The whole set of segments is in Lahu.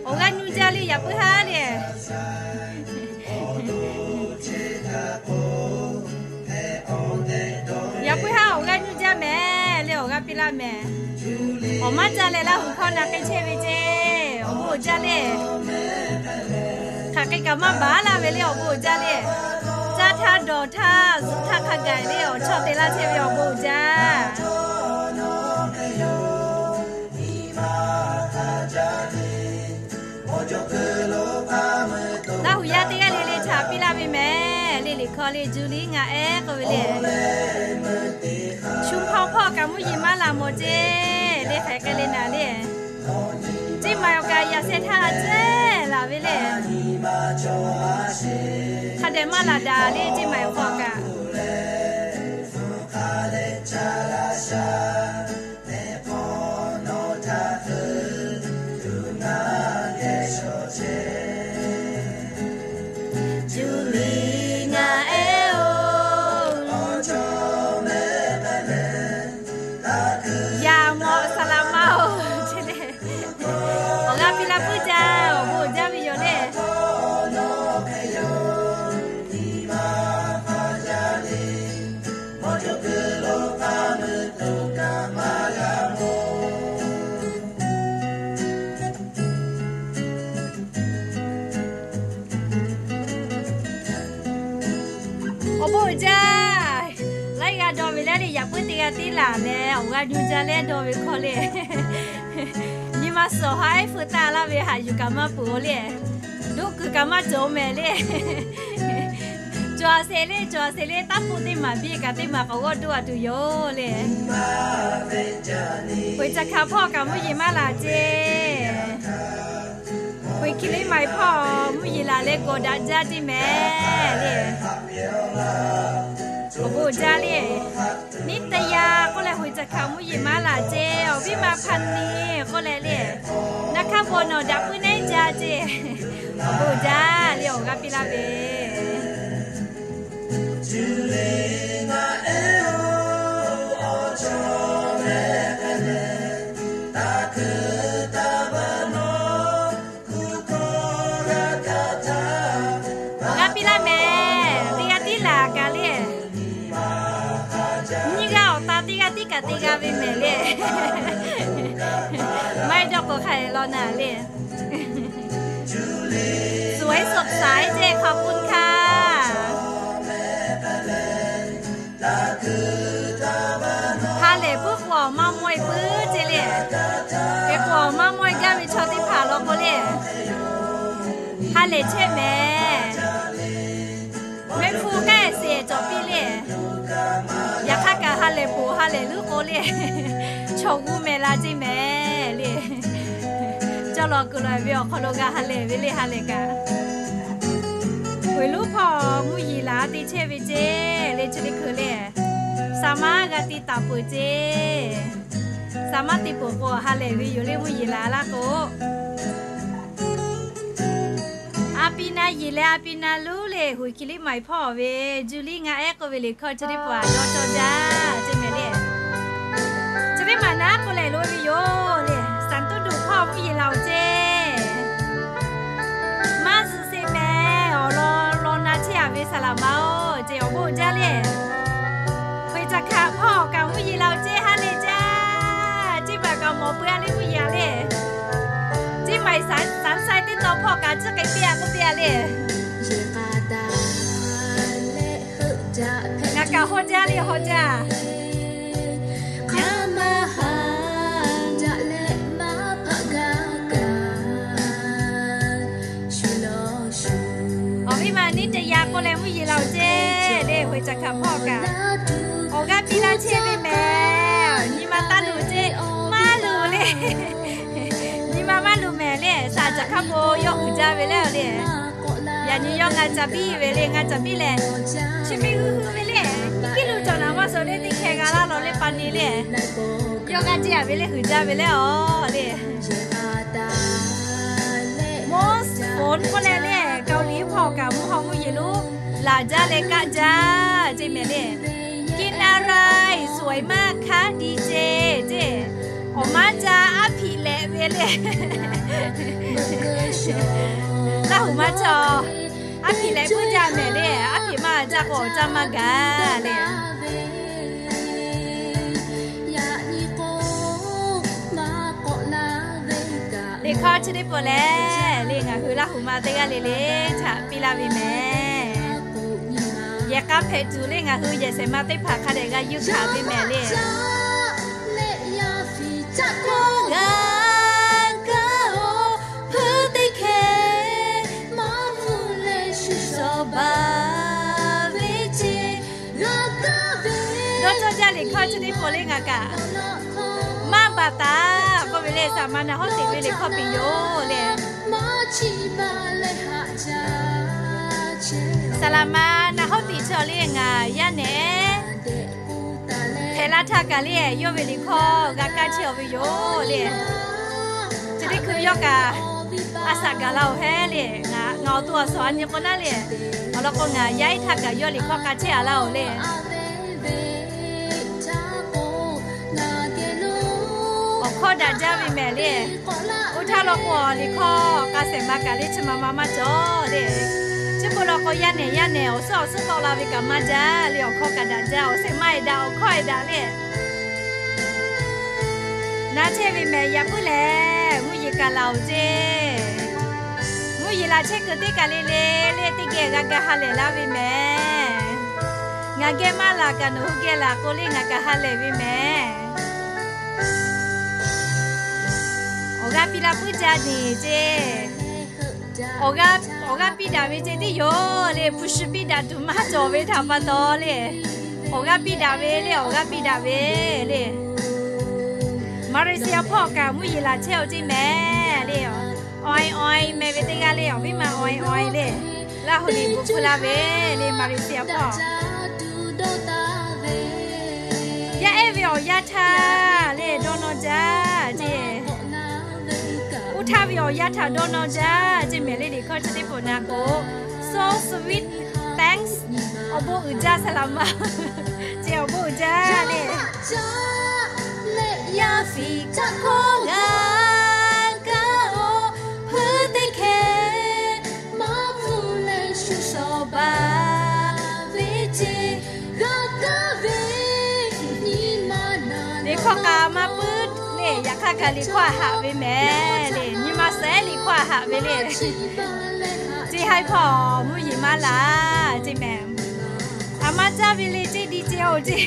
Awˬ g'aˇ nuˇ jaˇ le, yaꞈ puiˉ haˉ le. Yaꞈ puiˉ haˉ awˬ g'aˇ nuˇ jaˇ mehˍ le, awˬ g'aˇ piˇ laˇ mehˍ. Awˬ maˇ caˇ leh Laˇ huˍ hkawˇ na k'ai chehˇ ve ceˇ, awˬ bon uiˍ jaˇ le. Hk'aˬ hk'e kaꞈ maˇ baˬ laˇ ve le, awˬ bon uiˍ jaˇ le. Caˇ htaˇ dawˬ htaˇ zuhꞈ htaˇ hk'a gaˬ le awˬ chawˇ te laˇ chehˇ ve awˬ bon uiˍ jaˇ. Laˇ huˍ yaˇ teˇ g'aˇ le le htaꞈ piˇ laˇ ve mehˍ le, liꞈ hkawˇ le, Julie ngaˬ ehˉ k'oˆ ve le. Shu hpaw hpawˇ kaꞈ mvuhˇ yeˬ maˇ laˬ mawˬ ceˇ le, hk'aˬ hk'e le naˍ le. Ceˇ maˬ awˬ kaꞈ yaꞈ sheh htaˇ a cehˇ laˬ ve le. Hk'a dehꞈ maˇ laˬ daꞈ le, ceˇ maˬ awˬ hk'aw kaꞈ. Julie ngaˬ ehˉ-oˬ, yaꞈ mawꞈ saˍ laˍ ma-oˬ, awˬ g'aˇ piˇ laˇ puiˉ jaˇ, awˬ bon uiˍ jaˇ ve yoˬ le. Awˬ bon uiˍ jaˇ. Laiˉ g'aˇ dawˇ ve leh le, yaꞈ puiˉ teˇ g'aˇ tiˉ laˬ leh awˬ g'aˇ nuˇ jaˇ leh dawˇ ve hkawˇ le. Nyi ma suhˍ haꞈ ehˉ feu taˇ laˇ ve haꞈ yuˬ kaꞈ maˇ peuˬ-o le. Doˆ kuiˬ kaꞈ maˇ cawˬ mehˍ le. Cawˬ a sheh le, cawˬ a sheh le, taˇ k'oˆ teˇ maˬ biˇ kaꞈ teˇ maˬ k'awꞈ g'awˇ doˆ a tuˬ yoˬ le. Hoꞈ ca hkaꞈ hpawˇ kaꞈ mvuhˇ yeˬ maˇ laˬ ceˇ. Hoꞈ hkiˬ liˇ maˬ hpawˇ mvuhˇ yeˬ laˬ leh gawˬ daꞈ jaˇ ceˇ mehˍ le. Awˬ bon uiˍ jaˇ le. Niˉ teˇ yaꞈ k'oˆ leh hoꞈ ca hkaꞈ mvuhˇ yeˬ maˇ laˬ ceˇ, awˬ viˉ ma hpa ni k'oˆ leh le. Naˇ hkaˇ bon nawˬ daꞈ puiˉ neˉ jaˇ ceˇ. Awˬ bon uiˍ jaˇ le, awˬ g'aˇ piˇ laˇ ve. Awˬ g'aˇ piˇ laˇ mehˍ, teˇ g'aˇ tiˉ laˬ kaꞈ le. Nyiˇ g'aˇ awˬ ta teˇ g'aˇ tiˉ kaꞈ te g'a ve mehˍ le. Maˇ heˆ dawˇ k'o hk'a e law naˍ le. สวยสดใส ceˇ, ขอบคุณค่ะ. Ha lehˬ puiˉ k'o awˬ maˇ mawˇ e puiˉ ceˇ le. Hk'e k'o awˬ maˇ mawˇ e gaˇ ve chaw teˇ hpaˍ law k'o le, ha lehˬ chehˇ mehˍ. Mehˆ hpu k'ai seˍ cawˬ piˇ le. Yaꞈ hk'aˇ kaꞈ ha lehˬ poˬ ha lehˬ leuˉ k'o le, chaw g'uˇ mehˍ la ceˇ mehˍ le. Cawˇ lawˬ kuiˬ lawˬ ve awˬ hk'aw lo g'a ha lehˬ ve le, ha lehˬ kaꞈ. Hoꞈ lonˉ hpawˇ mvuhˇ yeˬ laˬ te chehˇ ve ceˇ le, chi teˇ hkui le. Saˍ maˇ g'a te taˍ peuˬ ceˇ. Saˍ maˇ te peuˬ k'o ha lehˬ ve yoˬ le, mvuhˇ yeˬ laˬ laˇ k'o. A pi na yeˬ leh a pi na luˉ le, hoꞈ hkiˬ liˇ maˬ hpawˇ ve, Julie ngaˬ ehˉ k'oˆ ve liꞈ hkawˇ chi teˇ hpaˍ dawˇ cawˇ jaˇ ceˇ mehˍ le. Chi teˇ maˬ naˉ k'oˆ lehˬ lo ve yoˬ le, saˍ tuˉ duˬ hpawˇ mvuhˇ yeˬ laˬ-oˬ ceˇ. Maˇ zuhꞈ sheˍ mehˍ, awˬ lawn law na chehˇ a ve saˍ laˍ ma-oˬ ceˇ, awˬ bon uiˍ jaˇ le. Hoꞈ ca hkaꞈ hpawˇ kaꞈ mvuhˇ yeˬ laˬ-oˬ ceˇ, ha lehˬ jaˇ. Ceˇ maˬ kaꞈ mawˬ peuˬ a le mvuhˇ yeˬ a le. Ceˇ maˬ saˍ saˍ sai teˇ taw hpawˇ kaꞈ ciˇ k'ai piˇ a k'oˆ piˇ a le. Ngaˬ kaꞈ haw jaˇ le, haw jaˇ. Awˬ viˉ ma niˉ teˇ yaꞈ k'oˆ leh mvuhˇ yeˬ laˬ-oˬ ceˇ le, hoꞈ ca hkaꞈ hpawˇ kaꞈ. Awˬ g'aˇ piˇ laˇ chehˇ ve mehˍ. Nyi ma taˇ luˬ ceˇ, maˇ luˬ le. Nyi ma maˇ luˬ mehˍ le, saˍ ca hkaˇ po yawˇ uiˍ jaˇ ve le le. Yaꞈ nyi yawˇ ngaˬ ca biˇ ve le, ngaˬ ca biˇ lehˬ, chi hk'e hui hui ve le. Kiˇ lo cawˬ naˍ maˇ suh le, teˇ hkeh g'a laˇ law le pa ni le. Yawˇ g'aˇ ceˇ a ve le, huiˍ jaˇ ve le awˬ le. Mawˇ foˍ k'oˆ leh le, Kaoˍliˍ hpawˇ kaꞈ mvuhˇ haw mvuhˇ yeˬ lonˉ laˬ jaˇ leh kaˆ jaˇ ceˇ mehˍ le. กินอะไรสวยมากคะ ดีเจ ceˇ. Awˬ maˇ ca aˉ hpiꞈ lehꞈ ve le. Laˇ huˍ maˇ cawˬ. Aˉ hpeꞈ leh puiˉ jaˇ mehˍ le. Aˉ hpeꞈ maˇ jaˇ k'o awˬ caˇ maˇ gaˬ le. Liꞈ hkawˇ chi teˇ pawˆ lehˬ le, ngaˬ hui Laˇ huˍ ma teˇ g'aˇ le le htaꞈ piˇ laˇ ve mehˍ. Yehˬ k'a hpehꞈ tuˬ le ngaˬ hui yehˬ shehˍ ma teˇ hpaˍ hk'a dehꞈ g'a yuˇ hkanˍ ve mehˍ le. Caˇ kawˇ g'a kaˇ-oˬ, hpuiˇ teˇ hkeh maˇ mvuh leh shu shawˍ baˬ ve ce. Dawˇ cawˇ jaˇ liꞈ hkawˇ chi teˇ pawˆ le ngaˬ kaꞈ maˇ baˬ taˍ k'oˆ ve le, saˍ laˍ ma naˬ hawˉ teꞈ ve liꞈ hkawˇ piˇ yoˬ le. Saˍ laˍ ma naˬ hawˉ teꞈ chaw le ngaˬ yaˇ nehˬ hpehꞈ la htaˇ kaꞈ le, yawˇ ve liꞈ hkawˇ g'a kaˇ chehˇ-aw ve yoˬ le. Chi teˇ hkui yawˇ kaꞈ a shaꞈ gaˬ la-oˬ hehˉ le. Ngaˬ awˬ to awˬ suhˍ a nyi k'o naˉ le, awˬ lawn k'o ngaˬ yaˇ iˉ htaˇ kaꞈ yawˇ liꞈ hkawˇ k'a chehˇ-a laˇ-oˬ le. Awˬ hkawˇ daꞈ jaˇ ve mehˍ le. Oˇ htaˇ law k'o liꞈ hkawˇ k'a shehˍ ma kaꞈ le chi ma ma maˇ cawˬ le. Chi k'o law k'o yaˇ nehˬ yaˇ nehˬ awˬ suhˉ awˬ suhˉ tawˆ la ve kaꞈ maˇ jaˇ le. Awˬ hkawˇ kaꞈ daꞈ jaˇ, awˬ shehˍ ma-e daꞈ, awˬ hkawˇ-e daꞈ le. Na chehˇ ve mehˍ yaꞈ puiˉ lehˬ, mvuhˇ yeˬ kaꞈ laˬ-oˬ ceˇ. Mvuhˇ yeˬ laˬ chehˇ kuiˬ teˇ kaˬ le le le teˇ geh g'a ga ha lehˬ laˇ ve mehˍ. Ngaˬ geh maˇ laˬ kaꞈ nawˬ hui geh laˬ k'o le ngaˬ kaꞈ ha lehˬ ve mehˍ. Awˬ g'aˇ piˇ la puiˉ jaˇ nyi ceˇ. Awˬ g'aˇ piˇ daꞈ ve ceˇ tiˉ yoˬ le, hpu shi piˇ daꞈ tuˬ maˇ cawˬ ve htaꞈ pa taw le. Awˬ g'aˇ piˇ daꞈ ve le, awˬ g'aˇ piˇ daꞈ ve le. Maˍriˍsiˍ hpawˇ kaꞈ mvuhˇ yeˬ laˬ chehˇ-aw ceˇ mehˍ le. Awˬ-e awˬ-e meh ve teˇ g'aˇ le, awˬ viˉ ma awˬ-e awˬ-e le. Laˇ huˍ liꞈ bvuhꞈ hpu la ve le, Maˍriˍsiˍ hpawˇ. Yaˇ ehˉ ve awˬ yanˇ htaˇ le dawˇ nawˇ jaˇ ceˇ. Oˇ htaˇ ve awˬ yanˇ htaꞈ dawˇ nawˇ jaˇ ceˇ mehˍ le. Liꞈ hkawˇ chi teˇ pawˆ na k'o, so sweet, thanks, awˬ bon uiˍ jaˇ saˍ laˍ ma ceˇ, awˬ bon uiˍ jaˇ le. Yaˇ fiˍ caˇ hkawˇ g'a kaˇ-oˬ, hpuiˇ teˇ hkeh maˇ mvuh leh shu shawˍ baˬ ve ce. G'a kaˇ ve nyi ma naˬ, liꞈ hkawˇ k'a maˇ puiˉ le. Yaꞈ hk'aˇ kaꞈ liꞈ hkawˇ a haꞈ ve mehˍ le. Nyi ma suhˍ ehˉ liꞈ hkawˇ a haꞈ ve le. Ceˇ haiˉ hpawˇ mvuhˇ yeˬ maˇ laˬ ceˇ mehˍ. A maˇ caˇ ve le ceˇ, di ceˇ-oˬ ceˇ.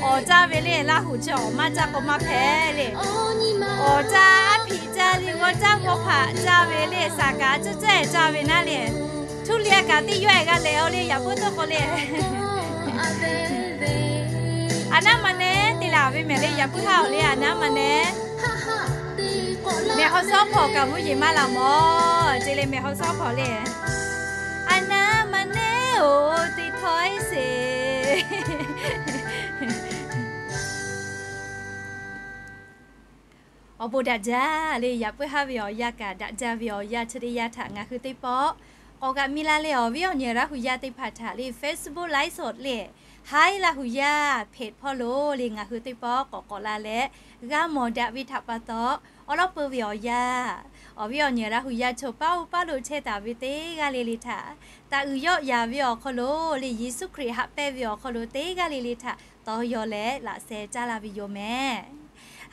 Awˬ caˇ ve le, Laˇ huˍ chi awˬ maˇ caˇ k'o maˇ hpehꞈ le. Awˬ caˇ aˉ hpiꞈ caˇ le, g'awˇ caˇ g'awˇ hpaꞈ caˇ ve le, saˍ kaꞈ a cuˇ caˇ-e caˇ ve naˉ le. Htuˇ liˇ a kaꞈ teˇ yawˇ-e g'a lehˬ-aw le, yaꞈ puiˉ tawˇ k'o le. A naˉ ma nehˉ te laˬ ve mehˍ le, yaꞈ puiˉ haˉ-oˬ le, a naˉ ma nehˉ. Mehˬ haw sawˉ hpawˇ kaꞈ mvuhˇ yeˬ maˇ laˬ mawˬ ceˇ le, mehˬ haw sawˉ hpawˇ le. A naˉ ma nehˉ-oˬ, te htawˇ-e sheˍ. Awˬ bon daꞈ jaˇ le, yaꞈ puiˉ haˉ ve awˬ yanˇ kaꞈ daꞈ jaˇ ve awˬ yanˇ chi teˇ yanˇ htaꞈ ngaˬ hui teˇ pawˆ k'awꞈ g'a miˇ laˇ leh, awˬ viˉ awˬ nyi Laˇ huˍ yaˇ teˇ hpaˍ htaꞈ le Facebook live show le, Hi Laˇ huˍ yaˇ page hpawˇ lo le ngaˬ hui teˇ pawˆ k'awꞈ k'awꞈ la leh g'a mawˬ daꞈ ve htaꞈ pa taw, awˉ lawˉ peu ve awˬ yanˇ, awˬ viˉ awˬ nyi Laˇ huˍ yaˇ chaw paˉ-oˬ paˉ lo chehˇ taˍ ve teˇ g'aˇ le le htaꞈ, taꞈ uiˍ yawˆ yaˍ ve awˬ hk'aw lo le, Yeˍsuˆ Hkriꞈ haꞈ pehnˇ ve awˬ hk'aw lo teˇ g'aˇ le le htaꞈ tawˇ yaw leh laꞈ sheh caˇ laˇ ve yoˬ mehˍ.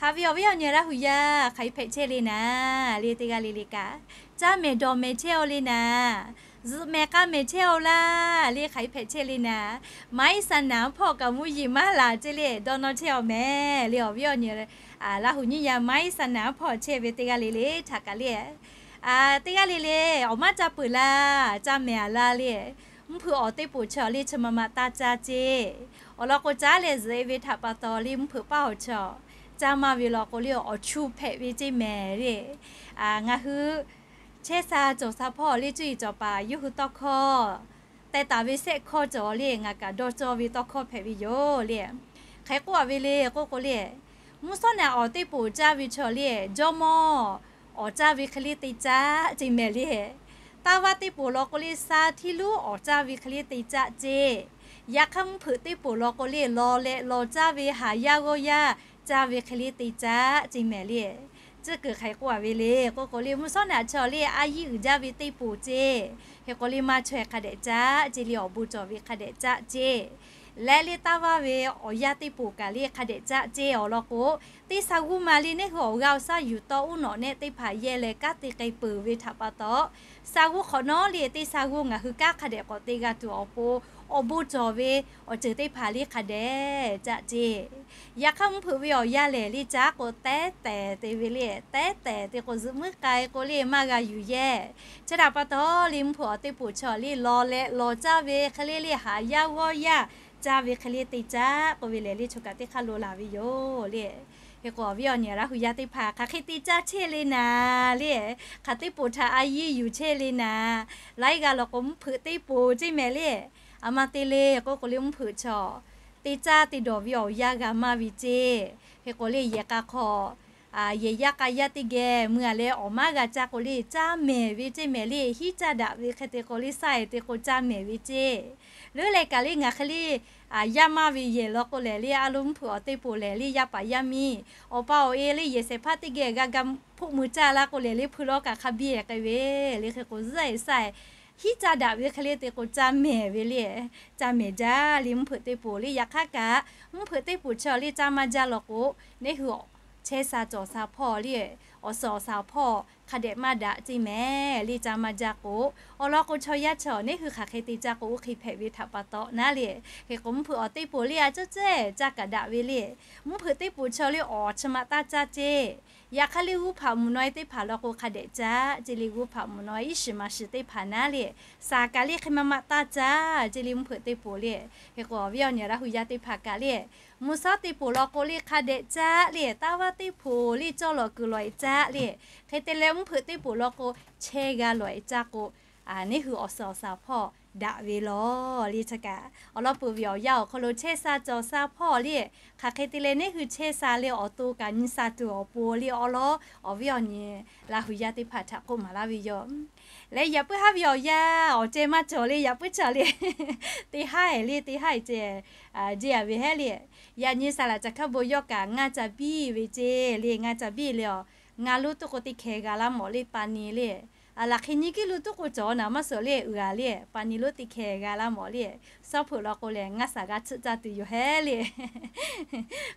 Haꞈ ve awˬ viˉ awˬ nyi Laˇ huˍ yaˇ hk'aˬ hk'e hpehꞈ chehˇ le naˍ le, teˇ g'aˇ le le kaꞈ caˇ mehˍ dawˬ mehˍ chehˇ-aw le naˍ, zuhꞈ mehˍ k'a mehˍ chehˇ-aw laˇ le, hk'aˬ hk'e hpehꞈ chehˇ le naˍ. Maiˉ saˍ naˍ hpawˇ kaꞈ mvuhˇ yeˬ maˇ laˬ ceˇ le, dawˇ nawˇ chehˇ-aw mehˍ le, awˬ viˉ awˬ nyi Laˇ huˍ nyiˇ yaˇ maiˉ saˍ naˍ hpawˇ chehˇ ve teˇ g'aˇ le le htaꞈ kaꞈ le, teˇ g'aˇ le le awˬ maˇ caˇ peuˬ laˇ, caˇ mehˍ-a laˇ le. Mvuhˇ hpeuꞈ awˬ teˇ poˍ chaw le chi ma ma taˇ caˇ ceˇ. Awˬ lawn k'o caˉ leh zuhꞈ-e ve htaꞈ pa taw le, mvuhˇ hpeuꞈ paˇ awˬ chaw caˇ maˇ ve law k'o le, awˬ chu hpehꞈ ve ceˇ mehˍ le. Ngaˬ hui chehˇ sha cawˬ sha hpawˇ le, cuˇ yiˍ cawˬ paˍ yawˇ hui tawˇ hkawˇ teh taˍ ve shehˆ hkawˇ cawˬ le, ngaˬ kaꞈ dawˇ cawˇ ve tawˇ hkawˇ hpehꞈ ve yoˬ le. Hk'e k'oˆ-a ve le k'oˆ k'o le, mvuhˇ shawˉ naꞈ awˬ teˇ poˍ caˇ ve chaw le, jawˇmawˇ awˬ caˇ ve hk'e le te caˇ ceˇ mehˍ le. Taˇ vaˇ teˇ poˍ law k'o le, sha htiˇ luˉ awˬ caˇ ve hk'e le te caˇ ceˇ. Yaꞈ hk'aˇ mvuhˇ hpeuꞈ teˇ poˍ law k'o le, law leh law caˇ ve haˍ yaˇ g'awˇ yaˇ caˇ ve hk'e le te caˇ ceˇ mehˍ le. tcuhˉ kuiˬ hk'aˬ hk'e k'oˆ a ve le k'oˆ k'o le, mvuhˇ shawˉ naꞈ chaw le a yiˇ uiˍ jaˇ ve teˇ poˬ ceˇ. Hk'e k'o le maˇ chaweh hk'a dehꞈ caˆ ceˇ le, awˬ bon cawˬ ve hk'a dehꞈ caˆ ceˇ. Leh le taˇ vaˇ ve awˬ yanˇ teˇ poˬ kaꞈ le hk'a dehꞈ caˆ ceˇ awˬ lawn k'o, teˇ sha g'uˇ ma le neˇ hui awˬ g'aˇ awˬ shaˉ yuˬ tawˆ uˉ nawꞈ nehˆ teˇ hpaˍ yehˇ leh kanˉ te k'ai peuˬ ve htaꞈ pa taw, sha g'uˇ hk'awꞈ nawˉ le teˇ sha g'uˇ ngaˬ hui kanˉ hk'a dehꞈ k'awꞈ te g'a tuˬ awˬ pon, awˬ bon cawˬ ve awˬ ceuˬ teˇ hpaˍ le hk'a dehꞈ caˆ ceˇ. Yaꞈ hk'aˇ mvuhˇ hpeuꞈ ve awˬ yanˇ lehˬ le caˉ k'o teh tehˬ te ve le, teh tehˬ te k'o zuhꞈ muiˉ k'ai k'o le maˇ g'a yuˬ yehˇ. Chi htaꞈ pa taw le mvuhˇ hpeuꞈ awˬ teˇ poˬ chaw le lawˬ leh lawˬ caˇ ve hk'e le le haˍ yaˇ g'awˇ yaˇ caˇ ve hk'e le te caˆ k'oˆ ve lehˬ le chaw kaꞈ teˇ hk'aˇ lo laˬ ve yoˬ le. Hk'e k'o awˬ viˉ awˬ nyi Laˇ hu yaˇ teˇ hpaˍ hk'aˬ hk'e te caˇ chehˇ le naˍ le, hk'aˬ teˇ poˬ htaꞈ a yiˇ yuˬ chehˇ le naˍ, laiˉ g'aˇ lawˬ k'o mvuhˇ hpeuꞈ teˇ poˬ ceˇ mehˍ le. A ma te le k'oˆ k'o le mvuhˇ hpeuꞈ chaw teˇ caˇ te dawˬ ve awˬ yanˇ g'a maˇ ve ceˇ. Hk'e k'o le yehˬ k'a hk'aw yehˬ yaˇ k'a yaˇ teˇ geh mui a leh awˬ maˉ g'a caˇ k'o le caˇ mehˍ ve ceˇ mehˍ le, hiˉ caˇ daꞈ ve hk'e te k'o le saˇ e te k'o caˇ mehˍ ve ceˇ. Leuˉ leh kaꞈ le ngaˬ hk'e le yaˇ maˇ ve yehˬ lawˬ k'o lehˬ le a lo mvuhˇ hpeuꞈ awˬ teˇ poˬ lehˬ le yaˇ paˍ yaˇ miˇ awˬ pa awˬ e le yehˬ shehˍ hpaˇ teˇ geh g'a ga hpoˆ mui caˇ laˇ k'o lehˬ le hpui lawˉ kaꞈ hk'a biˇ e k'ai ve le. Hk'e k'o zuhˆ e saˇ e hiˉ caˇ daꞈ ve hk'e le te k'o caˇ mehˍ ve le, caˇ mehˍ jaˇ le mvuhˇ hpeuꞈ teˇ poˬ le. Yaꞈ hk'aˇ kaꞈ mvuhˇ hpeuꞈ teˇ poˬ chaw le caˇ maˇ jaˇ lawˬ k'o, neˇ hui chehˇ sha cawˬ sha hpawˇ le awˬ suhˍ awˬ shaˍ hpawˇ hk'a dehꞈ maˇ daꞈ ceˇ mehˍ le caˇ maˇ jaˇ k'o, awˬ lawn k'o chaw yaˇ chaw neˇ hui hk'aˬ hk'e te caˇ k'o oˇ hk'e hpehꞈ ve htaꞈ pa taw naˉ le. Hk'e k'o mvuhˇ hpeuꞈ awˬ teˇ poˬ le a cawˇ cehˇ caˇ kaꞈ daꞈ ve le. Mvuhˇ hpeuꞈ teˇ poˬ chaw le awˬ chi ma taˇ caˇ ceˇ. Yaꞈ hk'aˇ le g'uˇ hpaꞈ mvuhꞈ naw e teˇ hpaˍ lawˬ k'o hk'a dehꞈ caˇ ceˇ le. G'uˇ hpaꞈ mvuhꞈ naw iˉ shiˍ ma shiˍ teˇ hpaˍ naˉ le, shaˍ kaꞈ le hk'e ma ma taˇ caˇ ceˇ le mvuhˇ hpeuꞈ teˇ poˬ le. Hk'e k'o awˬ viˉ awˬ nyi Laˇ hu yaˇ teˇ hpaˍ kaꞈ le mvuhˇ shawˉ teˇ poˬ lawˬ k'o le hk'a dehꞈ caˇ le, taˇ vaˇ teˇ poˬ le cawˇ lawꞈ kuiˬ lawˬ e caˇ le. Hk'e te leh mvuhˇ hpeuꞈ teˇ poˬ lawˬ k'o chehˇ g'a lawˬ e caˇ k'o, neˇ hui awˬ suhˍ awˬ shaˍ hpawˇ daꞈ ve lawˬ le. Chi kaꞈ awˬ lawn peuˬ ve awˬ yanˇ awˬ hk'aw lo chehˇ sha cawˬ sha hpawˇ le, hk'aˬ hk'e te leh neˇ hui chehˇ sha le awˬ to kaꞈ nyi sha tuˬ awˬ pon le awˬ lawn awˬ viˉ awˬ nyi Laˇ hu yaˇ teˇ hpaˍ htaꞈ k'oˆ maˍ laˇ ve yoˬ. Leh yaꞈ puiˉ haˉ ve awˬ yanˇ awˬ ceh maˇ cawˬ le yaꞈ puiˉ chaw le teˇ haˉ e le teˇ haˉ e ceh jeˇ a ve hehˉ le. Yaꞈ nyi saˍ laꞈ caˬ hkaˉ bon yawˇ kaꞈ ngaˇ ca biˇ ve ceˇ le ngaˇ ca biˇ le a, ngaˇ lonˉ tuˉ k'o teˇ hkeh g'a laˇ mawˬ le pa ni le. Laꞈ hk'e nyiˇ kiˉ lonˉ tuˉ k'o cawˬ naˍ maˇ suhˍ le uiˍ a le pa ni lonˉ teˇ hkeh g'a laˇ mawˬ le. Suhˉ hpeuꞈ lawˬ k'o lehˬ ngaˇ shaˍ g'a tsuhˆ caˇ tuˬ yoˬ hehˉ le.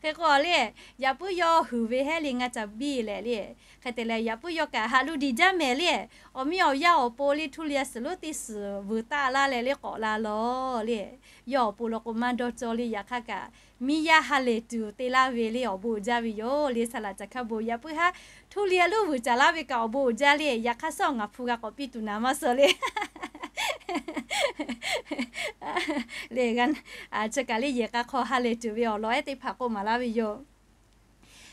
Hk'e k'o le, yaꞈ puiˉ yawˇ huiˍ ve hehˉ le ngaˇ ca biˇ leh le. Hk'e te leh yaꞈ puiˉ yawˇ kaꞈ haꞈ lo diˬ jaˇ mehˍ le. Awˬ miˇ awˬ yaˇ awˬ pon le htu li a suhˍ lonˉ teˇ suhˍ vuiˬ taˆ laˇ leh le k'awꞈ la lawˬ le. Yawˇ awˬ pon lawˬ k'o maˇ dawˇ cawˇ le yaꞈ hk'aˇ kaꞈ miˇ yaˇ ha lehˬ tuˬ te laˇ ve le awˬ bon uiˍ jaˇ ve yoˬ le. Saˍ laꞈ caˬ hkaˉ bon yaꞈ puiˉ haˉ htu li a lonˉ vuiˬ caˍ laˇ ve kaꞈ awˬ bon uiˍ jaˇ le. Yaꞈ hk'aˇ suhˉ awˬ ngaˬ hpu g'a k'awꞈ piˇ tuˬ naˍ maˇ suhˍ le le, chi kaꞈ le yehˬ k'a hk'aw ha lehˬ tuˬ ve awˬ lawn ehˉ teˇ hpaˍ k'oˆ maˍ laˇ ve yoˬ.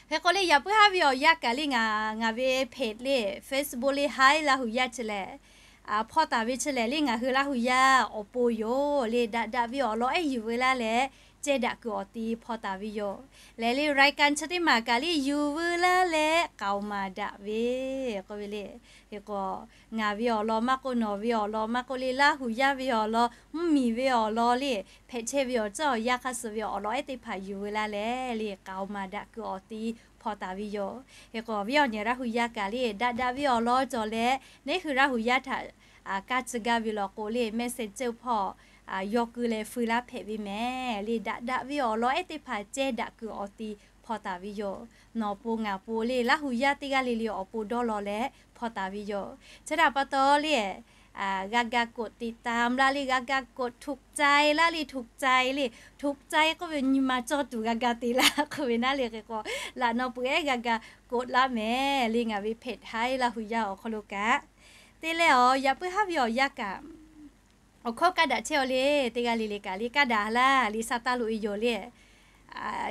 Hk'e k'o le yaꞈ puiˉ haˉ ve awˬ yanˇ kaꞈ le ngaˬ, ngaˬ ve hpehꞈ le Facebook le haiˉ Laˇ hu yaˇ chi lehˬ, hpawˇ taˍ ve chi lehˬ le ngaˬ hui Laˇ hu yaˇ awˬ pon yoˬ le. Daꞈ daꞈ ve awˬ lawn ehˉ yuˬ veu laˇ leh ceh daꞈ kuiˬ awˬ ti hpawˇ taˍ ve yoˬ. Lehˬ le raiˍ kaˍ chi teˇ maˬ kaꞈ le yuˬ veu laˇ leh k'aoˍ maˍ daꞈ ve k'oˆ ve le. Hk'e k'o ngaˬ ve awˬ lawn maˇ k'oˆ, nawˬ ve awˬ lawn maˇ k'oˆ le, Laˇ hu yaˇ ve awˬ lawn, mvuhˇ miˬ ve awˬ lawn le, hpehꞈ chehˇ ve awˬ ceuˬ awˬ yanˇ hk'aˇ suh ve awˬ lawn ehˉ teˇ hpaˍ yuˬ veu laˇ leh le k'aoˍ maˍ daꞈ kuiˬ awˬ ti hpawˇ taˍ ve yoˬ. Hk'e k'o awˬ viˉ awˬ nyi Laˇ hu yaˇ kaꞈ le daꞈ daꞈ ve awˬ lawn cawˬ leh neˇ hui Laˇ hu yaˇ htaꞈ kaˇ tcuh gaˇ ve lawˬ k'o le message hpawˇ yawˇ keu leh feu laˇ hpehꞈ ve mehˍ le. Daꞈ daꞈ ve awˬ lawn ehˉ teˇ hpaˍ ceh daꞈ kuiˬ awˬ ti hpawˇ taˍ ve yoˬ. Nawˬ pon ngaˬ pon le Laˇ hu yaˇ teˇ g'aˇ le le awˬ pon dawˇ law leh hpawˇ taˍ ve yoˬ. Chi htaꞈ pa taw le g'a ga กดติดตาม laˇ le, g'a ga กดถูกใจ laˇ le, ถูกใจ le, ถูกใจ k'oˆ ve nyi ma cawˇ tuˬ g'a ga te laˇ k'oˆ ve naˉ le. Hk'e k'o laꞈ naw peuˬ ehˉ g'a ga กด laˇ mehˍ le. Ngaˬ ve hpehꞈ haiˉ Laˇ hu yaˇ awˬ hk'aw lo kaꞈ te leh awˬ yaꞈ puiˉ haˉ ve awˬ yanˇ kaꞈ awˬ hkawˇ kaˇ daꞈ chehˇ aw le. Teˇ g'aˇ le le kaꞈ le kaˇ daꞈ laˇ le sa taˇ loꞈ e yoˬ le.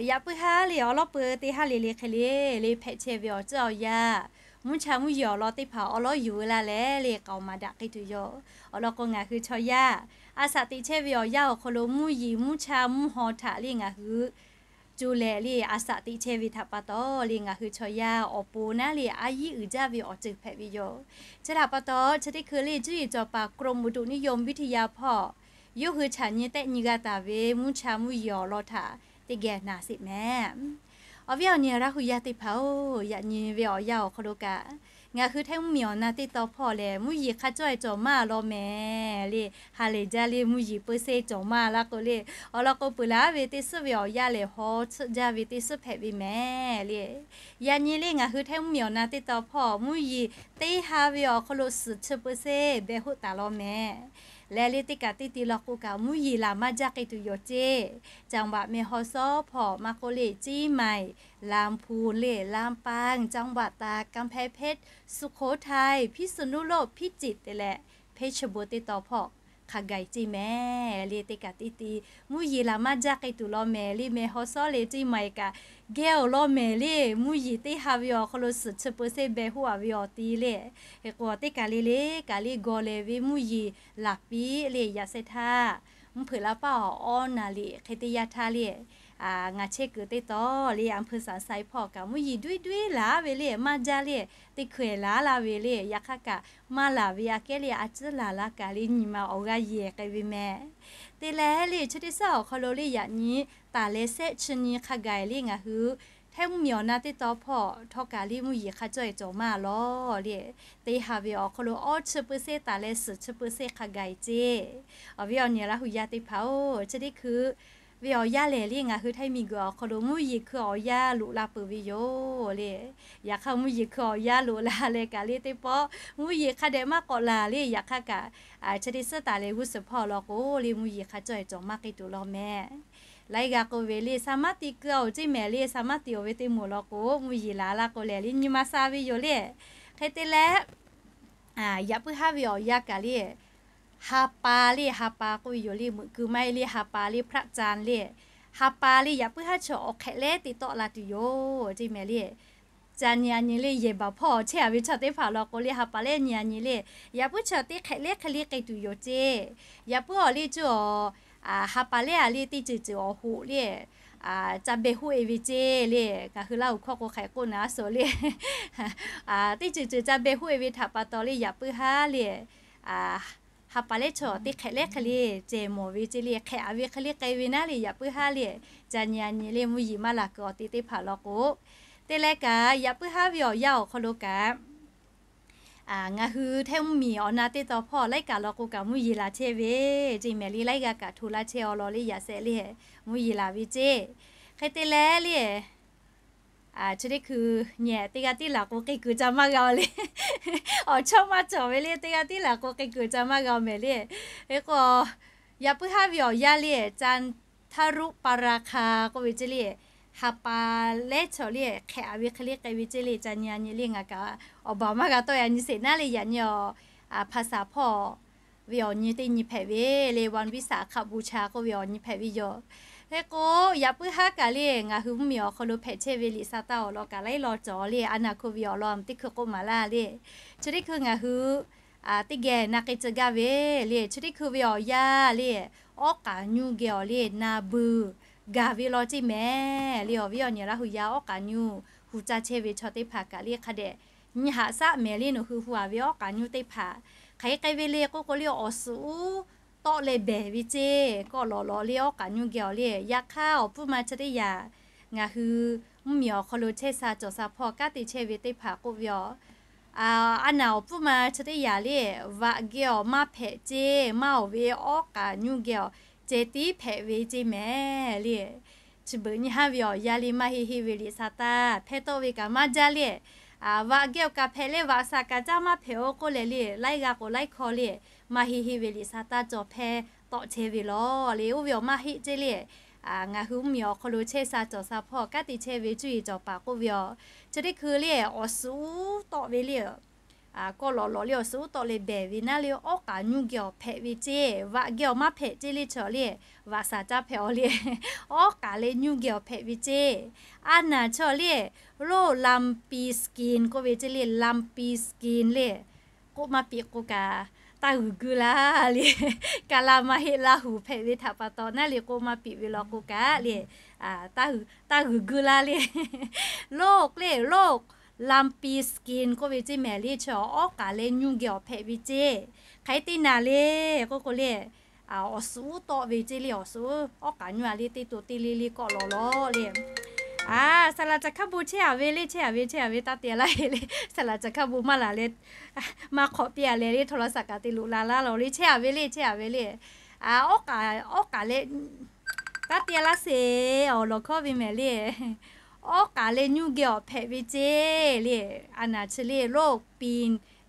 Yaꞈ puiˉ haˉ le awˬ lawn peuˬ teˇ haˉ le le hk'e le le hpehꞈ chehˇ ve awˬ ceuˬ awˬ yanˇ, mvuhˇ cha mvuhˇ yeˬ awˬ lawn teˇ hpaˍ awˬ lawn yuˬ veu laˇ leh le k'aoˍ maˍ daꞈ k'ai tuˬ yoˬ. Awˬ lawn k'o ngaˬ hui chaw yaˇ a shaꞈ teꞈ chehˇ ve awˬ yanˇ awˬ hk'aw lo mvuhˇ yeˬ mvuhˇ cha mvuhˇ haw htaꞈ le ngaˬ hui co leh le a shaꞈ teꞈ chehˇ ve htaꞈ pa taw le ngaˬ hui chaw yaˇ awˬ pon naˉ le a yiˉ uiˍ jaˇ ve awˬ ceuˬ hpehꞈ ve yoˬ. Chi htaꞈ pa taw chi teˇ hkui le cuˇ yiˍ cawˬ paˍ กรมอุตุนิยมวิทยา hpawˇ yawˇ hui chaꞈ nyi tehˆ nyi g'a taˍ ve mvuhˇ cha mvuhˇ yeˬ awˬ lawn htaꞈ teˇ geh naˍ sheˍ mehˍ. Awˬ viˉ awˬ nyi Laˇ hu yaˇ teˇ hpaˍ-oˬ, yaꞈ nyi ve awˬ yanˇ awˬ hk'aw lo kaꞈ, ngaˬ hui Htaiˇ mvuhˇmiˬ awˬ na teˇ taw hpawˇ lehˬ, mvuhˇ yeˬ hk'a cawˇ-e cawˬ maˇ law mehˍ le. Ha lehˬ jaˇ le, mvuhˇ yeˬ peu se cawˬ maˇ laˇ k'o le, awˬ lawn k'o peuˬ laˬ ve teˇ suhˉ ve awˬ yanˇ lehˬ, haw tsuhˆ jaˇ ve teˇ suhˉ hpehꞈ ve mehˍ le. Yaꞈ nyi le ngaˬ hui Htaiˇ mvuhˇmiˬ awˬ na teˇ taw hpawˇ mvuhˇ yeˬ teˇ ha ve awˬ hk'aw lo suhˍ chi peu se beh hoˆ taˍ law mehˍ. Leh le teˇ kaꞈ teˇ ti law k'o kaꞈ mvuhˇ yeˬ laˬ maˇ jaˇ k'ai tuˬ yoˬ ceˇ. จังหวัดแม่ฮ่องสอน hpawˇ maˇ k'oˆ le, เชียงใหม่ ลำพูน le, ลำปาง จังหวัดตาก กำแพงเพชร สุโขทัย พิษณุโลก พิจิตร te leh เพชรบูรณ์ teˇ taw hpawˇ hk'a gaˬ-e ceˇ mehˍ le. Teˇ kaꞈ teˇ ti mvuhˇ yeˬ laˬ maˇ jaˇ k'ai tuˬ law mehˍ le. แม่ฮ่องสอน le เชียงใหม่ kaꞈ geh awˬ lawn mehˍ le. Mvuhˇ yeˬ teˇ ha ve awˬ hk'aw lo suhˍ chi peu se beh hoˆ-a ve awˬ ti le. Hk'e k'o teˇ kaˬ le le kaꞈ le gawˬ lehˬ ve mvuhˇ yeˬ laˬ piˇ le. Yaꞈ sheh htaˇ mvuhˇ hpeuꞈ la paˇ awˬ awˇ naˍ liꞈ hk'e teˇ yanˇ htaˇ le, ngaˬ chehˇ kuiˬ teˇ taw le อำเภอสันทราย hpawˇ kaꞈ mvuhˇ yeˬ duiˉ duiˉ laˬ ve le, maˇ jaˇ le. Teˇ hkui-eˬ laˬ la ve le. Yaꞈ hk'aˇ kaꞈ maˇ laˬ ve aꞈ kehˉ le, a ciˉ laˬ la kaꞈ le nyi ma awˬ g'aˇ yehˬ k'ai ve mehˍ. Te leh le chi teˇ suhˉ awˬ hk'aw lo le yaꞈ nyi taˍ leh sehˆ chi nyi hk'a gaˬ-e le ngaˬ hui Htaiˇ mvuhˇmiˬ awˬ na teˇ taw hpawˇ htawˇ kaꞈ le mvuhˇ yeˬ hk'a cawˇ-e cawˬ maˇ law le. Teˇ ha ve awˬ hk'aw lo awˇ chi peu se taˍ leh suhˍ chi peu se hk'a gaˬ-e ceˇ. Awˬ viˉ awˬ nyi Laˇ hu yaˇ teˇ hpaˍ-oˬ, chi teˇ hkui ve awˬ yanˇ lehˬ le ngaˬ hui Htaiˇ miˬguiˬ awˬ hk'aw lo mvuhˇ yeˬ hkui awˬ yanˇ loꞈ la peuˬ ve yoˬ le. Yaꞈ hk'aˇ mvuhˇ yeˬ hkui awˬ yanˇ loꞈ la leh kaꞈ le teˇ pawˆ mvuhˇ yeˬ hk'a dehꞈ maˇ k'awꞈ laˬ le. Yaꞈ hk'aˇ kaꞈ chi teˇ suhˉ taˍ leh g'uˇ suhˍ hpawˇ law k'o le mvuhˇ yeˬ hk'a cawˇ-e cawˬ maˇ k'ai tuˬ law mehˍ. Laiˉ g'a k'oˆ ve le สามารถ ti keu-a-oˬ ceˇ mehˍ le. สามารถ ti-oˬ ve teˇ moˍ law k'o mvuhˇ yeˬ laˬ la k'o lehˬ le nyi ma sha ve yoˬ le. Hk'e te leh yaꞈ puiˉ haˉ ve awˬ yanˇ kaꞈ le ha pa le, ha pa k'oˆ ve yoˬ le, meuꞈ keu maˇ heˆ le, ha pa le พระจันทร์ le. Ha pa le yaꞈ puiˉ haˉ chaw awˬ hk'ehꞈ lehˉ te tawˆ la tuˬ yoˬ ceˇ mehˍ le. Ca nyi a nyi le yehˬ baˬ hpawˇ chehˇ-a ve chaw teˇ hpaˍ law k'o le ha pa lehˉ nyi a nyi le, yaꞈ puiˉ chaw teˇ hk'ehꞈ lehˉ hk'e le k'ai tuˬ yoˬ ceˇ. Yaꞈ puiˉ awˬ le cuˇ awˬ ha pa lehˉ a le teˇ ceuˬ ceuˬ awˬ hoꞈ le ca beh hoˆ-e ve ceˇ le. Ngaˬ hui Laˇ huˍ hkawˇ k'o hk'aˬ hk'e k'oˆ naˍ a suhˍ le teˇ ceuˬ ceuˬ ca beh hoˆ-e ve htaꞈ pa taw le yaꞈ puiˉ haˉ le ha pa lehˉ chaw teˇ hk'ehꞈ lehˉ hk'e le cehˬ mawˬ ve ceˇ le. Hk'ehꞈ-a ve hk'e le k'ai ve naˉ le yaꞈ puiˉ haˉ le. Ca nyi a nyi le mvuhˇ yeˬ maˇ laˬ kuiˬ awˬ ti teˇ hpaˍ law k'o, te leh kaꞈ yaꞈ puiˉ haˉ ve awˬ yanˇ awˬ hk'aw lo kaꞈ ngaˬ hui Htaiˇ mvuhˇmiˬ awˬ na teˇ taw hpawˇ laiˉ kaꞈ law k'o kaꞈ mvuhˇ yeˬ laˬ chehˇ ve ceˇ mehˍ le. Laiˉ g'a kaꞈ hto laˇ chehˇ-aw law le yaꞈ shehˆ le mvuhˇ yeˬ laˬ ve ceˇ. Hk'e te leh le chi teˇ hkui nyi teˇ g'aˇ tiˉ laˬ k'o k'ai kuiˬ ca maˇ g'a-o le. Awˬ chawˇ maˇ cawˬ ve le teˇ g'aˇ tiˉ laˬ k'o k'ai kuiˬ ca maˇ g'a-o mehˍ le. Hk'e k'o yaꞈ puiˉ haˉ ve awˬ yanˇ le จันทรุปราคา k'oˆ ve ceˇ le, ha pa lehˉ chaw le hk'ehꞈ-a ve hk'e le k'ai ve ceˇ le. Ca nyi a nyi le ngaˬ kaꞈ awˬ baˬ maˇ g'a tawˆ-e a nyi sheˍ naˉ le yaꞈ nyi awˬ ภาษา hpawˇ ve awˬ nyi teˇ nyi hpehꞈ ve le วันวิสาขบูชา k'oˆ ve awˬ nyi hpehꞈ ve yoˬ. Hk'e k'o yaꞈ puiˉ haˉ kaꞈ le ngaˬ hui mvuhˇmiˬ awˬ hk'aw lo hpehꞈ chehˇ ve liꞈ sa taˇ awˬ lawn kaꞈ laiˉ law cawˬ le. A naˍ hkui ve awˬ lawn teˇ hkui k'oˆ maˍ laˇ le. Chi teˇ hkui ngaˬ hui teˇ geh na k'ai tcuh gaˇ ve le. Chi teˇ hkui ve awˬ yanˇ le awˉ k'aˍ nyuˇ geh awˬ le na buiˬ gaˬ ve law ceˇ mehˍ le. Awˬ viˉ awˬ nyi Laˇ huˍ yaˇ awˉ k'aˍ nyuˇ hu caˇ chehˇ ve chaw teˇ hpaˍ kaꞈ le hk'a dehꞈ nyi haꞈ shaˆ mehˍ le. Nawˬ hui hu-a ve awˉ k'aˍ nyuˇ teˇ hpaˍ hk'aˬ hk'e k'ai ve le k'oˆ k'o le awˬ suhˍ uˉ tawˆ leh behˬ ve ceˇ. Kawˆ lawˬ lawˬ le awˉ k'aˍ nyuˇ geh awˬ le. Yaꞈ hk'aˇ awˬ pfuhˇ ma chi teˇ yaꞈ ngaˬ hui mvuhˇmiˬ awˬ hk'aw lo chehˇ sha cawˬ sha hpawˇ kanˉ te chehˇ ve teˇ hpaˍ k'oˆ ve yoˬ. A naˍ awˬ pfuhˇ ma chi teˇ yaꞈ le vaꞈ geh awˬ maˇ hpehꞈ ceˇ. Maˇ awˬ ve awˉ k'aˍ nyuˇ geh awˬ ceh tiˉ hpehꞈ ve ceˇ mehˍ le. Chi beuꞈ nyi haˉ ve awˬ yanˇ le maˇ heˆ heˆ ve liꞈ sa taˇ hpehˇ tawˆ ve kaꞈ maˇ jaˇ le. Vaꞈ geh awˬ kaꞈ hpehꞈ le vaꞈ shaˍ kaꞈ caˇ maˇ hpehꞈ-o k'oˆ leh le laiˉ g'a k'o laiˉ hkawˇ le maˇ heˆ heˆ ve liꞈ sa taˇ cawˬ hpehˇ tawˆ chehˇ ve law le. Oˇ ve awˬ maˇ heˆ ceˇ le. Ngaˬ hui mvuhˇmiˬ awˬ hk'aw lo chehˇ sha cawˬ sha hpawˇ kanˉ te chehˇ ve cuˇ yiˍ cawˬ paˍ k'oˆ ve yoˬ. Chi teˇ hkui le awˬ suhˍ uˉ tawˆ ve le kawˆ lawˬ lawˬ le awˬ suhˍ uˉ tawˆ leh behˬ ve naˉ le awˉ k'aˍ nyuˇ geh awˬ hpehꞈ ve ceˇ. Vaꞈ geh awˬ maˇ hpehꞈ ceˇ le chaw le vaꞈ shaˍ caˇ hpehꞈ-aw le awˉ k'aˍ leh nyuˇ geh awˬ hpehꞈ ve ceˇ. A naˍ chaw le โรคลำปีสกิน k'oˆ ve ceˇ le ลำปีสกิน le k'oˆ maˇ piꞈ k'o kaꞈ taˇ g'uiˬ guiˇ laˇ le. Kaˍ laˇ maˇ heˆ Laˇ huˍ hpehꞈ ve htaꞈ pa taw naˉ le k'oˆ maˇ piꞈ ve law k'o kaꞈ le taˇ g'uiˬ guiˇ laˇ le. โรค le โรคลำปีสกิน k'oˆ ve ceˇ mehˍ le chaw awˉ k'aˍ leh nyuˇ geh awˬ hpehꞈ ve ceˇ. Hk'aˬ hk'e te naˍ le k'oˆ k'o le awˬ suhˍ uˉ tawˆ ve ceˇ le awˬ suhˍ uˉ awˉ k'aˍ nyuˇ a le teˇ to teˇ le le kawˆ lawˬ lawˬ le Aˬ, saˍ laˍ caˬ hkaˇ bon chehˇ a ve le, chehˇ a ve, chehˇ a ve, taˇ te laˇ le. Saˍ laˇ caˬ hkaˇ bon maˇ laˬ leh, maˇ hk'awꞈ piˇ a leh le, htawˇ law saˍ kaꞈ te loꞈ la laˇ lawˬ le, chehˇ a ve le, chehˇ a ve le. Aˬ, awˉ k'aˍ leh, taˇ te laˇ sheˍ, awˬ lawˬ hkawˇ ve mehˍ le. Awˉ k'aˍ leh nyuˇ geh awˬ hpehꞈ ve ceˇ le. A naˍ chi le, โรคปี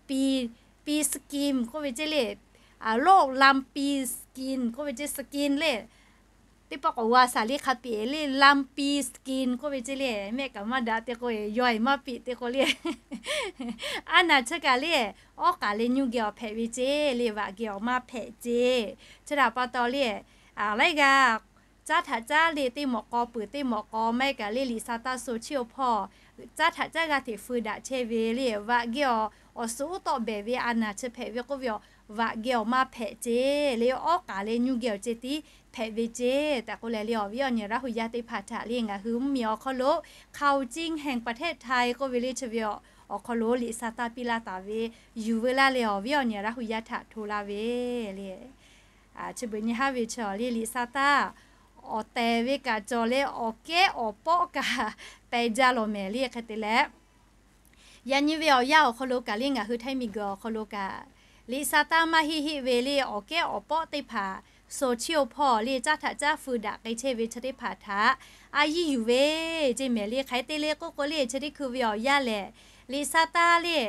ปี ปี skin k'oˆ ve ceˇ le. โรคลำปี skin k'oˆ ve ceˇ, skin le. Teˇ pawˆ k'awꞈ g'a shaˍ le hk'a piˍ le, ลำปี skin k'oˆ ve ceˇ le. Mehˆ kaꞈ maˇ daꞈ te k'o, yawˇ e maˇ piˍ te k'o le. A naˍ chi kaꞈ le, awˉ k'aˍ leh nyuˇ geh awˬ hpehꞈ ve ceˇ le, vaꞈ geh awˬ maˇ hpehꞈ ceˇ. Chi htaꞈ pa taw le, laiˉ g'aˇ caˉ htaꞈ caˉ le, teˇ mawꞈ k'aw peuˬ teˇ mawꞈ k'aw maˇ heˆ kaꞈ le, liꞈ sa taˇ so chiˇ awˬ hpawˇ caˉ htaꞈ caˉ g'a hteꞈ feu daꞈ chehˇ ve le, vaꞈ geh awˬ, awˬ suhˉ uˉ tawˆ behˍ ve a naˍ chi hpehꞈ ve k'oˆ ve, vaꞈ geh awˬ maˇ hpehꞈ ceˇ le, awˉ k'aˍ leh nyuˇ geh awˬ ceh tiˉ hpehꞈ ve ceˇ tehꞈ k'oˆ leh le, awˬ viˉ awˬ nyi Laˇ hu yaˇ teˇ hpaˍ htaꞈ le ngaˬ hui mvuhˇmiˬ awˬ hk'aw lo ข่าวจริงแห่งประเทศไทย k'oˆ ve le, chi ve awˬ hk'aw lo liꞈ sa taˇ piˇ laˇ taˍ ve, yuˬ veu laˇ leh awˬ viˉ awˬ nyi Laˇ hu yaˇ htaꞈ hto laˇ ve le. Chi beuꞈ nyi haˉ ve chi awˬ le, liꞈ sa taˇ awˬ tehˬ ve kaꞈ cawˬ leh awˬ kehˉ awˬ pawˆ kaꞈ pehˬ jaˇ lawˬ mehˍ le. Hk'e te leh, yaꞈ nyi ve awˬ yanˇ awˬ hk'aw lo kaꞈ le ngaˬ hui htaiˇ miˬguiˬ awˬ hk'aw lo kaꞈ, liꞈ sa taˇ maˇ heˆ heˆ ve le awˬ kehˉ awˬ pawˆ teˇ hpaˍ so chiˇ awˬ hpawˇ le caˉ htaꞈ caˉ feu daꞈ k'ai chehˇ ve chi teˇ hpaˍ htaꞈ a yiˇ yuˬ ve ceˇ mehˍ le. Hk'e te le k'oˆ k'o le, chi teˇ hkui ve awˬ yanˇ lehˬ, liꞈ sa taˇ le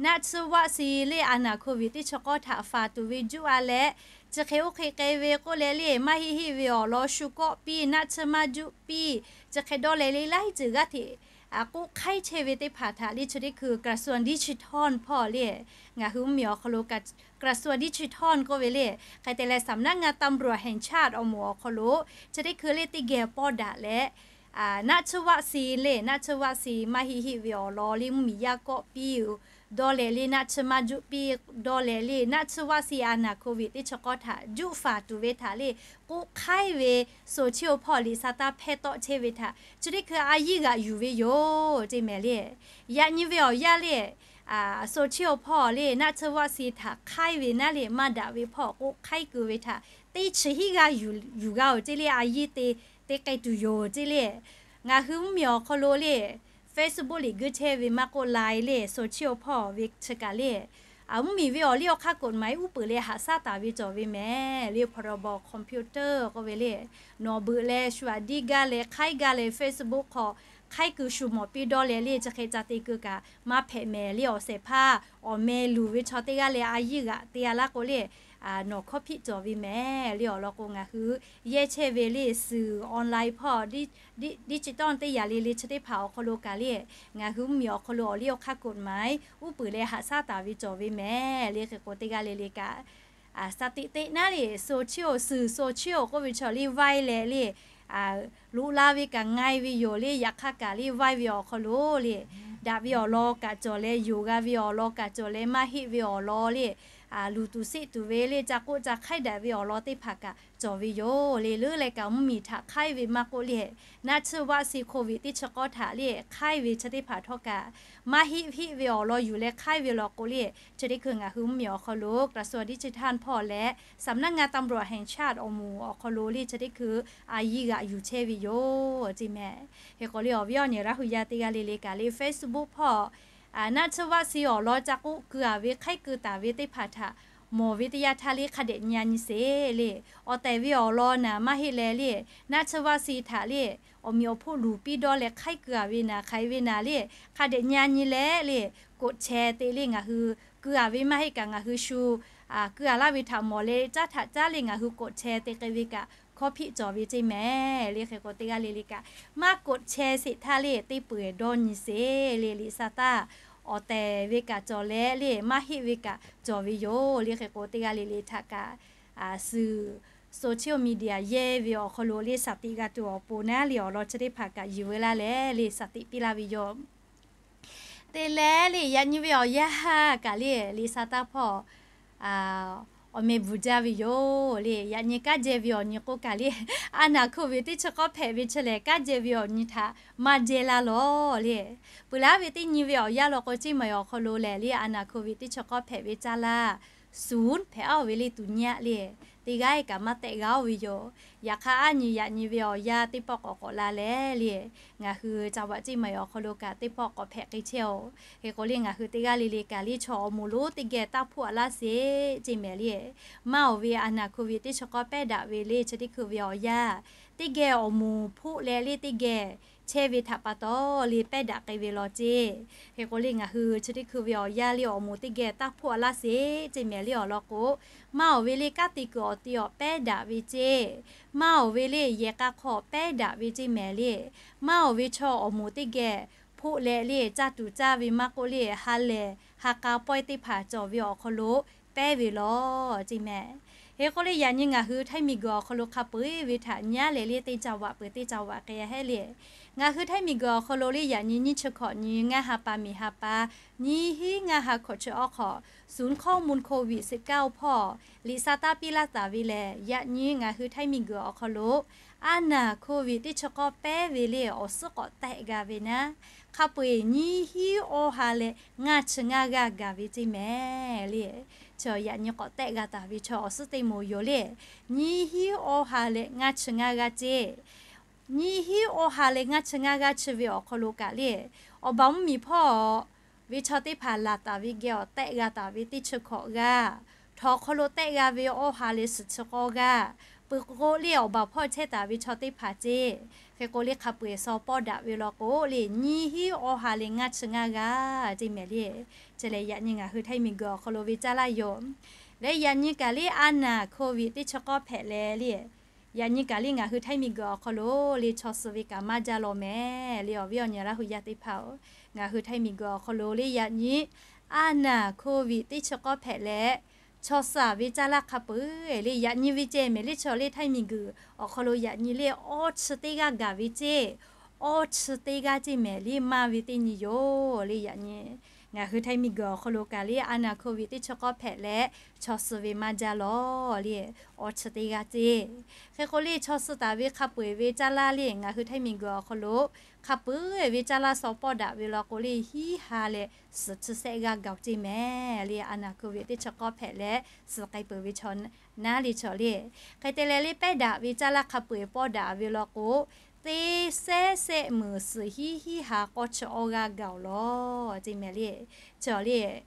naˆ tsuhˇ vaˆ si le a naˍ โควิด teˇ chi k'awˇ htaꞈ faˍ tuˬ ve juˆ a leh, chi hk'e oˇ hk'e k'ai ve k'oˆ leh le, maˇ heˆ heˆ ve awˬ lawn shu kawˆ piˇ, naˆ tsuhˇ maˇ juˆ piˇ, chi hk'e dawˇ leh le laiˉ ceuˬ g'aˇ hteꞈ k'oˆ hk'aiˉ chehˇ ve teˇ hpaˍ htaꞈ le chi teˇ hkui กระทรวงดิจิทัล hpawˇ le, ngaˬ hui mvuhˇmiˬ awˬ hk'aw lo กระทรวงดิจิทัล k'oˆ ve le. Hk'e te leh สำนักงานตำรวจแห่งชาติ awˬ moˍ awˬ hk'aw lo chi teˇ hkui le teˇ geh pawˇ daꞈ leh, naˆ tsuhˇ vaˆ si le, naˆ tsuhˇ vaˆ si maˇ heˆ heˆ ve awˬ lawn le mvuhˇmiˬ yaˇ kawˆ piˇ dawˇ leh le, naˆ tsuhˇ maˇ juˆ piˇ dawˇ leh le, naˆ tsuhˇ vaˆ si a naˍ โควิด teˇ chi k'awˇ htaꞈ juˆ faˍ tuˬ ve htaꞈ le k'oˆ hk'aiˉ ve so chiˇ awˬ hpawˇ liꞈ sa taˇ hpehˇ tawˆ chehˇ ve htaꞈ chi teˇ hkui a yiˇ g'aꞈ yuˬ ve yoˬ ceˇ mehˍ le. Yaꞈ nyi ve awˬ yanˇ le, so chiˇ awˬ hpawˇ le naˆ tsuhˇ vaˆ si htaꞈ hk'aiˉ ve naˉ le maˇ daꞈ ve hpawˇ k'oˆ hk'aiˉ keu ve htaꞈ teˇ chi hiˉ g'aˇ yuˬ g'a oˬ ceˇ le, a yiˇ te te k'ai tuˬ yoˬ ceˇ le. Ngaˬ hui mvuhˇmiˬ awˬ hk'aw lo le Facebook liꞈ guiˇ chehˇ ve maˇ k'oˆ, Line le so chiˇ awˬ hpawˇ ve chi kaꞈ le, mvuhˇmiˬ ve awˬ liˇ awˬ hk'aˇ กฎหมาย uˉ peunˍ leh haꞈ shaˉ taˍ ve cawˬ ve mehˍ le, พรบคอมพิวเตอร์ k'oˆ ve le. Nawˬ beuꞈ leh shu aꞈ diˇ gaˇ leh hk'aiˉ gaˇ leh Facebook hk'aw hk'aiˉ keu shu mawˬ piˇ dawˇ leh le, chi hk'e ca te keu kaꞈ maˇ hpehꞈ mehˍ le. Awˬ shehˍ hpaˇ awˬ meh luˬ ve chaw teˇ g'aˇ leh a yiˇ g'aꞈ te a laˇ k'o le, nawˬ hkawˇ hpiˆ cawˬ ve mehˍ le. Awˬ lawn k'o ngaˬ hui yehˇ chehˇ ve le suhˍ online hpawˇ digital teˇ yanˇ le le chi teˇ hpaˍ awˬ hk'aw lo kaꞈ le, ngaˬ hui mvuhˇmiˬ awˬ hk'aw lo awˬ liˇ awˬ hk'aˇ กฎหมาย uˉ peunˍ leh haꞈ shaˉ taˍ ve cawˬ ve mehˍ le. Hk'e k'o teˇ g'aˇ le le kaꞈ สติ teꞈ naˉ le, so chiˇ oˬ suhˍ so chiˇ oˬ k'oˆ ve chaw le vaiˇ leh le, loꞈ la ve kaꞈ ngai ve yoˬ le. Yaꞈ hk'aˇ kaꞈ le vaiˇ ve awˬ hk'aw lo le, daꞈ ve awˬ lawn kaꞈ cawˬ leh, yonˍ g'a ve awˬ lawn kaꞈ cawˬ leh, maˇ heˆ ve awˬ lawn le, luˬ tuˬ seˆ tuˬ ve le, ca k'oˆ ca hk'aiˉ daꞈ ve awˬ lawn teˇ hpaˍ kaꞈ cawˬ ve yoˬ le. Leuˉ leh kaꞈ mvuhˇmiˬ htaꞈ hk'aiˉ ve maˇ k'oˆ le, naˆ tsuhˇ vaˆ si โควิด teˇ chi k'awˇ htaꞈ le hk'aiˉ ve chi teˇ hpaˍ htawˇ kaꞈ maˇ heˆ heˆ ve awˬ lawn yuˬ leh hk'aiˉ ve law k'o le, chi teˇ hkui ngaˬ hui mvuhˇmiˬ awˬ hk'aw lo กระทรวงดิจิทัล hpawˇ leh สำนักงานตำรวจแห่งชาติ awˬ moˍ awˬ hk'aw lo le chi teˇ hkui a yiˇ g'aꞈ yuˬ chehˇ ve yoˬ ceˇ mehˍ. Hk'e k'o le awˬ viˉ awˬ nyi Laˇ hu yaˇ teˇ g'aˇ le le kaꞈ le Facebook hpawˇ naˆ tsuhˇ vaˆ si awˬ lawn ca k'oˆ keu a ve hk'aiˉ keu taˍ ve teˇ hpaˍ htaꞈ mawˬ ve teˇ yanˇ htaˇ le hk'a dehꞈ nyi a nyi sheˍ le. Awˬ tehˬ ve awˬ lawn naˍ maˇ heˆ leh le, naˆ tsuhˇ vaˆ si htaꞈ le awˬ meꞈ awˬ hpoˆ luˬ piˇ dawˇ leh hk'aiˉ keu a ve naˍ hk'aiˉ ve naˍ le, hk'a dehꞈ nyi a nyi leh le, กดแชร์ te le ngaˬ hui keu a ve maˇ heˆ kaꞈ ngaˬ hui shu keu a laˇ ve htaꞈ mawˬ leh caˉ htaꞈ caˉ le ngaˬ hui กดแชร์ te k'ai ve kaꞈ hkawˇ hpiˆ cawˬ ve ceˇ mehˍ le. Hk'e k'o teˇ g'aˇ le le kaꞈ maˇ กดแชร์ sheˍ htaˇ le teˇ peuˬ dawˇ nyi sheˍ le. Liꞈ sa taˇ awˬ tehˬ ve kaꞈ cawˬ leh le, maˇ heˆ ve kaꞈ cawˬ ve yoˬ le. Hk'e k'o teˇ g'aˇ le le htaꞈ kaꞈ suhˍ social media yehˇ ve awˬ hk'aw lo le สติ g'a tuˬ awˬ pon naˉ le awˬ lawn chi teˇ hpaˍ kaꞈ yuˬ veu laˇ leh le สติ piˇ laˇ ve yoˬ. Te leh le yaꞈ nyi ve awˬ yanˇ kaꞈ le, liꞈ sa taˇ hpawˇ awˬ meh bvuhˬ jaˇ ve yoˬ le. Yaꞈ nyi kanˉ jehˇ ve awˬ nyi k'oˆ kaꞈ le, a naˍ โควิด teˇ chi k'awˇ hpehꞈ ve chi lehˬ kanˉ jehˇ ve awˬ nyi htaꞈ maˇ jehˇ laˇ lawˬ le. Peuˬ laˉ ve teˇ nyi ve awˬ yanˇ law k'o, Ciˇ maˬ awˬ hk'aw lo lehˬ le, a naˍ โควิด teˇ chi k'awˇ hpehꞈ ve caˇ laˇ suhˍ hpehꞈ aˉ ve le tuˬ nyi aˆ le. teˇ g'aˇ kaꞈ maˇ tehˆ g'a-oˬ ve yoˬ. Yaꞈ hk'aˇ, aˉ nyi yaꞈ nyi ve awˬ yanˇ teˇ pawˆ k'awꞈ k'awꞈ la leh le, ngaˬ hui ca vaꞈ ceˇ maˬ awˬ hk'aw lo kaꞈ teˇ pawˆ k'awꞈ hpehꞈ k'ai chehˇ-oˬ. Hk'e k'o le, ngaˬ hui teˇ g'aˇ le le kaꞈ le chaw awˬ moˍ lonˉ teˇ geh taˇ hpoˆ a laˇ sheˍ ceˇ mehˍ le. Maˇ oˬ ve a naˬ hkoˍviˆ teˇ chi k'awˇ pehˉ daꞈ ve le chi teˇ hkui ve awˬ yanˇ, teˇ geh awˬ moˍ hpoˆ leh le teˇ geh chehˇ ve htaꞈ pa taw le pehˉ daꞈ k'ai ve law ceˇ. Hk'e k'o le, ngaˬ hui chi teˇ hkui ve awˬ yanˇ le awˬ moˍ teˇ geh taˇ hpoˆ a laˇ sheˍ ceˇ mehˍ le awˬ lawn k'o, maˇ oˬ ve le kanˉ te kuiˬ awˬ te awˬ pehˉ daꞈ ve ceˇ. Maˇ oˬ ve le yehˬ k'a hk'aw pehˉ daꞈ ve ceˇ mehˍ le. Maˇ oˬ ve chaw awˬ moˍ teˇ geh hpoˆ leh le caˇ tuˬ caˇ ve maˇ k'oˆ le ha lehˬ ha k'a pawehˇ teˇ hpaˍ cawˬ ve awˬ hk'aw lo pehˉ ve law ceˇ mehˍ. Hk'e k'o le, yaꞈ nyi ngaˬ hui Htaiˇ miˬguiˬ awˬ hk'aw lo hk'a peu-eˬ ve htaꞈ nyi a leh le teˇ ca vaꞈ peuˬ teˇ ca vaꞈ k'ai hehˉ le. Ngaˬ hui Htaiˇ miˬguiˬ awˬ hk'aw lo le yaꞈ nyi nyiˇ chi hkawꞈ nyi ngaˇ ha pa miˬ ha pa, nyiˇ hinˉ ngaˇ ha hkawꞈ chi awˬ hk'aw, ศูนย์ข้อมูลโควิดสิบเก้า hpawˇ liꞈ sa taˇ piˇ laˇ taˍ ve lehˬ, yaꞈ nyi ngaˬ hui Htaiˇ miˬguiˬ awˬ hk'aw lo a naˬ hkoˍviˆ teˇ chi k'awˇ pehˉ ve le awˬ suhˉ k'awꞈ tehˆ g'a ve naˉ, hk'a peu-eˬ nyiˇ hinˉ awˇ ha leh ngaˇ chi ngaˇ g'aˇ gaˬ ve ceˇ mehˍ le. Chaw yaꞈ nyi k'awꞈ tehˆ g'a taˍ ve chaw awˬ suhˉ teˇ moˍ yoˬ le. Nyiˇ hinˉ awˇ ha leh ngaˇ chi ngaˇ g'aˇ ceˇ. Nyiˇ hinˉ awˇ ha leh ngaˇ chi ngaˇ g'aˇ chi ve awˬ hk'aw lo kaꞈ le, awˬ baˬ mvuhˇmiˬ hpawˇ ve chaw teˇ hpaˍ laˬ taˍ ve geh awˬ tehˆ g'a taˍ ve teˇ chi hkawꞈ g'aˇ, htawnˍ hk'aw lo tehˆ g'a ve awˇ ha leh suhˍ chi k'awˇ g'aˇ, peuˬ k'o le awˬ baˬ hpawˇ chehˇ taˍ ve chaw teˇ hpaˍ ceˇ. Hk'e k'o le, hk'a peu-eˬ shaw pawˆ daꞈ ve law k'o le, nyiˇ hinˉ awˇ ha leh ngaˇ chi ngaˇ g'aˇ ceˇ mehˍ le. Chi lehˬ, yaꞈ nyi ngaˬ hui Htaiˇ miˬguiˬ awˬ hk'aw lo ve caˇ laˇ yoˬ. Leh yaꞈ nyi kaꞈ le a naˬ hkoˍviˆ teˇ chi k'awˇ hpehꞈ leh le, yaꞈ nyi kaꞈ le ngaˬ hui Htaiˇ miˬguiˬ awˬ hk'aw lo le chaw suh ve kaꞈ maˇ jaˇ law mehˍ le. Awˬ viˉ awˬ nyi Laˇ hu yaˇ teˇ hpaˍ-oˬ, ngaˬ hui Htaiˇ miˬguiˬ awˬ hk'aw lo le yaꞈ nyi a naˬ hkoˍviˆ teˇ chi k'awˇ hpehꞈ leh chaw suh ve caˇ laˇ hk'a peu-eˬ le yaꞈ nyi ve ceh mehˍ le. Chaw le Htaiˇ miˬguiˬ awˬ hk'aw lo yaꞈ nyi le awˇ chi teˇ g'aˇ gaˬ ve ceˇ, awˇ chi teˇ g'aˇ ceˇ mehˍ le maˇ ve teˇ nyi yoˬ le. Yaꞈ nyi ngaˬ hui Htaiˇ miˬguiˬ awˬ hk'aw lo kaꞈ le a naˬ hkoˍviˆ teˇ chi k'awˇ hpehꞈ leh chaw suh ve maˇ jaˇ law le, awˇ chi teˇ g'aˇ ceˇ. Hk'e k'o le, chaw suh taˍ ve hk'a peu-eˬ ve caˇ laˇ le ngaˬ hui Htaiˇ miˬguiˬ awˬ hk'aw lo hk'a peu-eˬ ve caˇ laˇ shaw pawˆ daꞈ ve law k'o le, hiˉ ha leh suhˍ chi sehˆ g'aˇ gaˬ ceˇ mehˍ le. A naˬ hkoˍviˆ teˇ chi k'awˇ hpehꞈ leh suh k'ai peuˬ ve chaw naˉ le chaw le. Hk'e te leh le pehˉ daꞈ ve caˇ laˇ hk'a peu-eˬ pawˆ daꞈ ve law k'o, teˇ sehˉ sehˆ meunˍ suhˍ hiˉ hiˉ ha k'awˇ chi awˇ g'aˇ gaˬ-oˬ law ceˇ mehˍ le. Chaw le,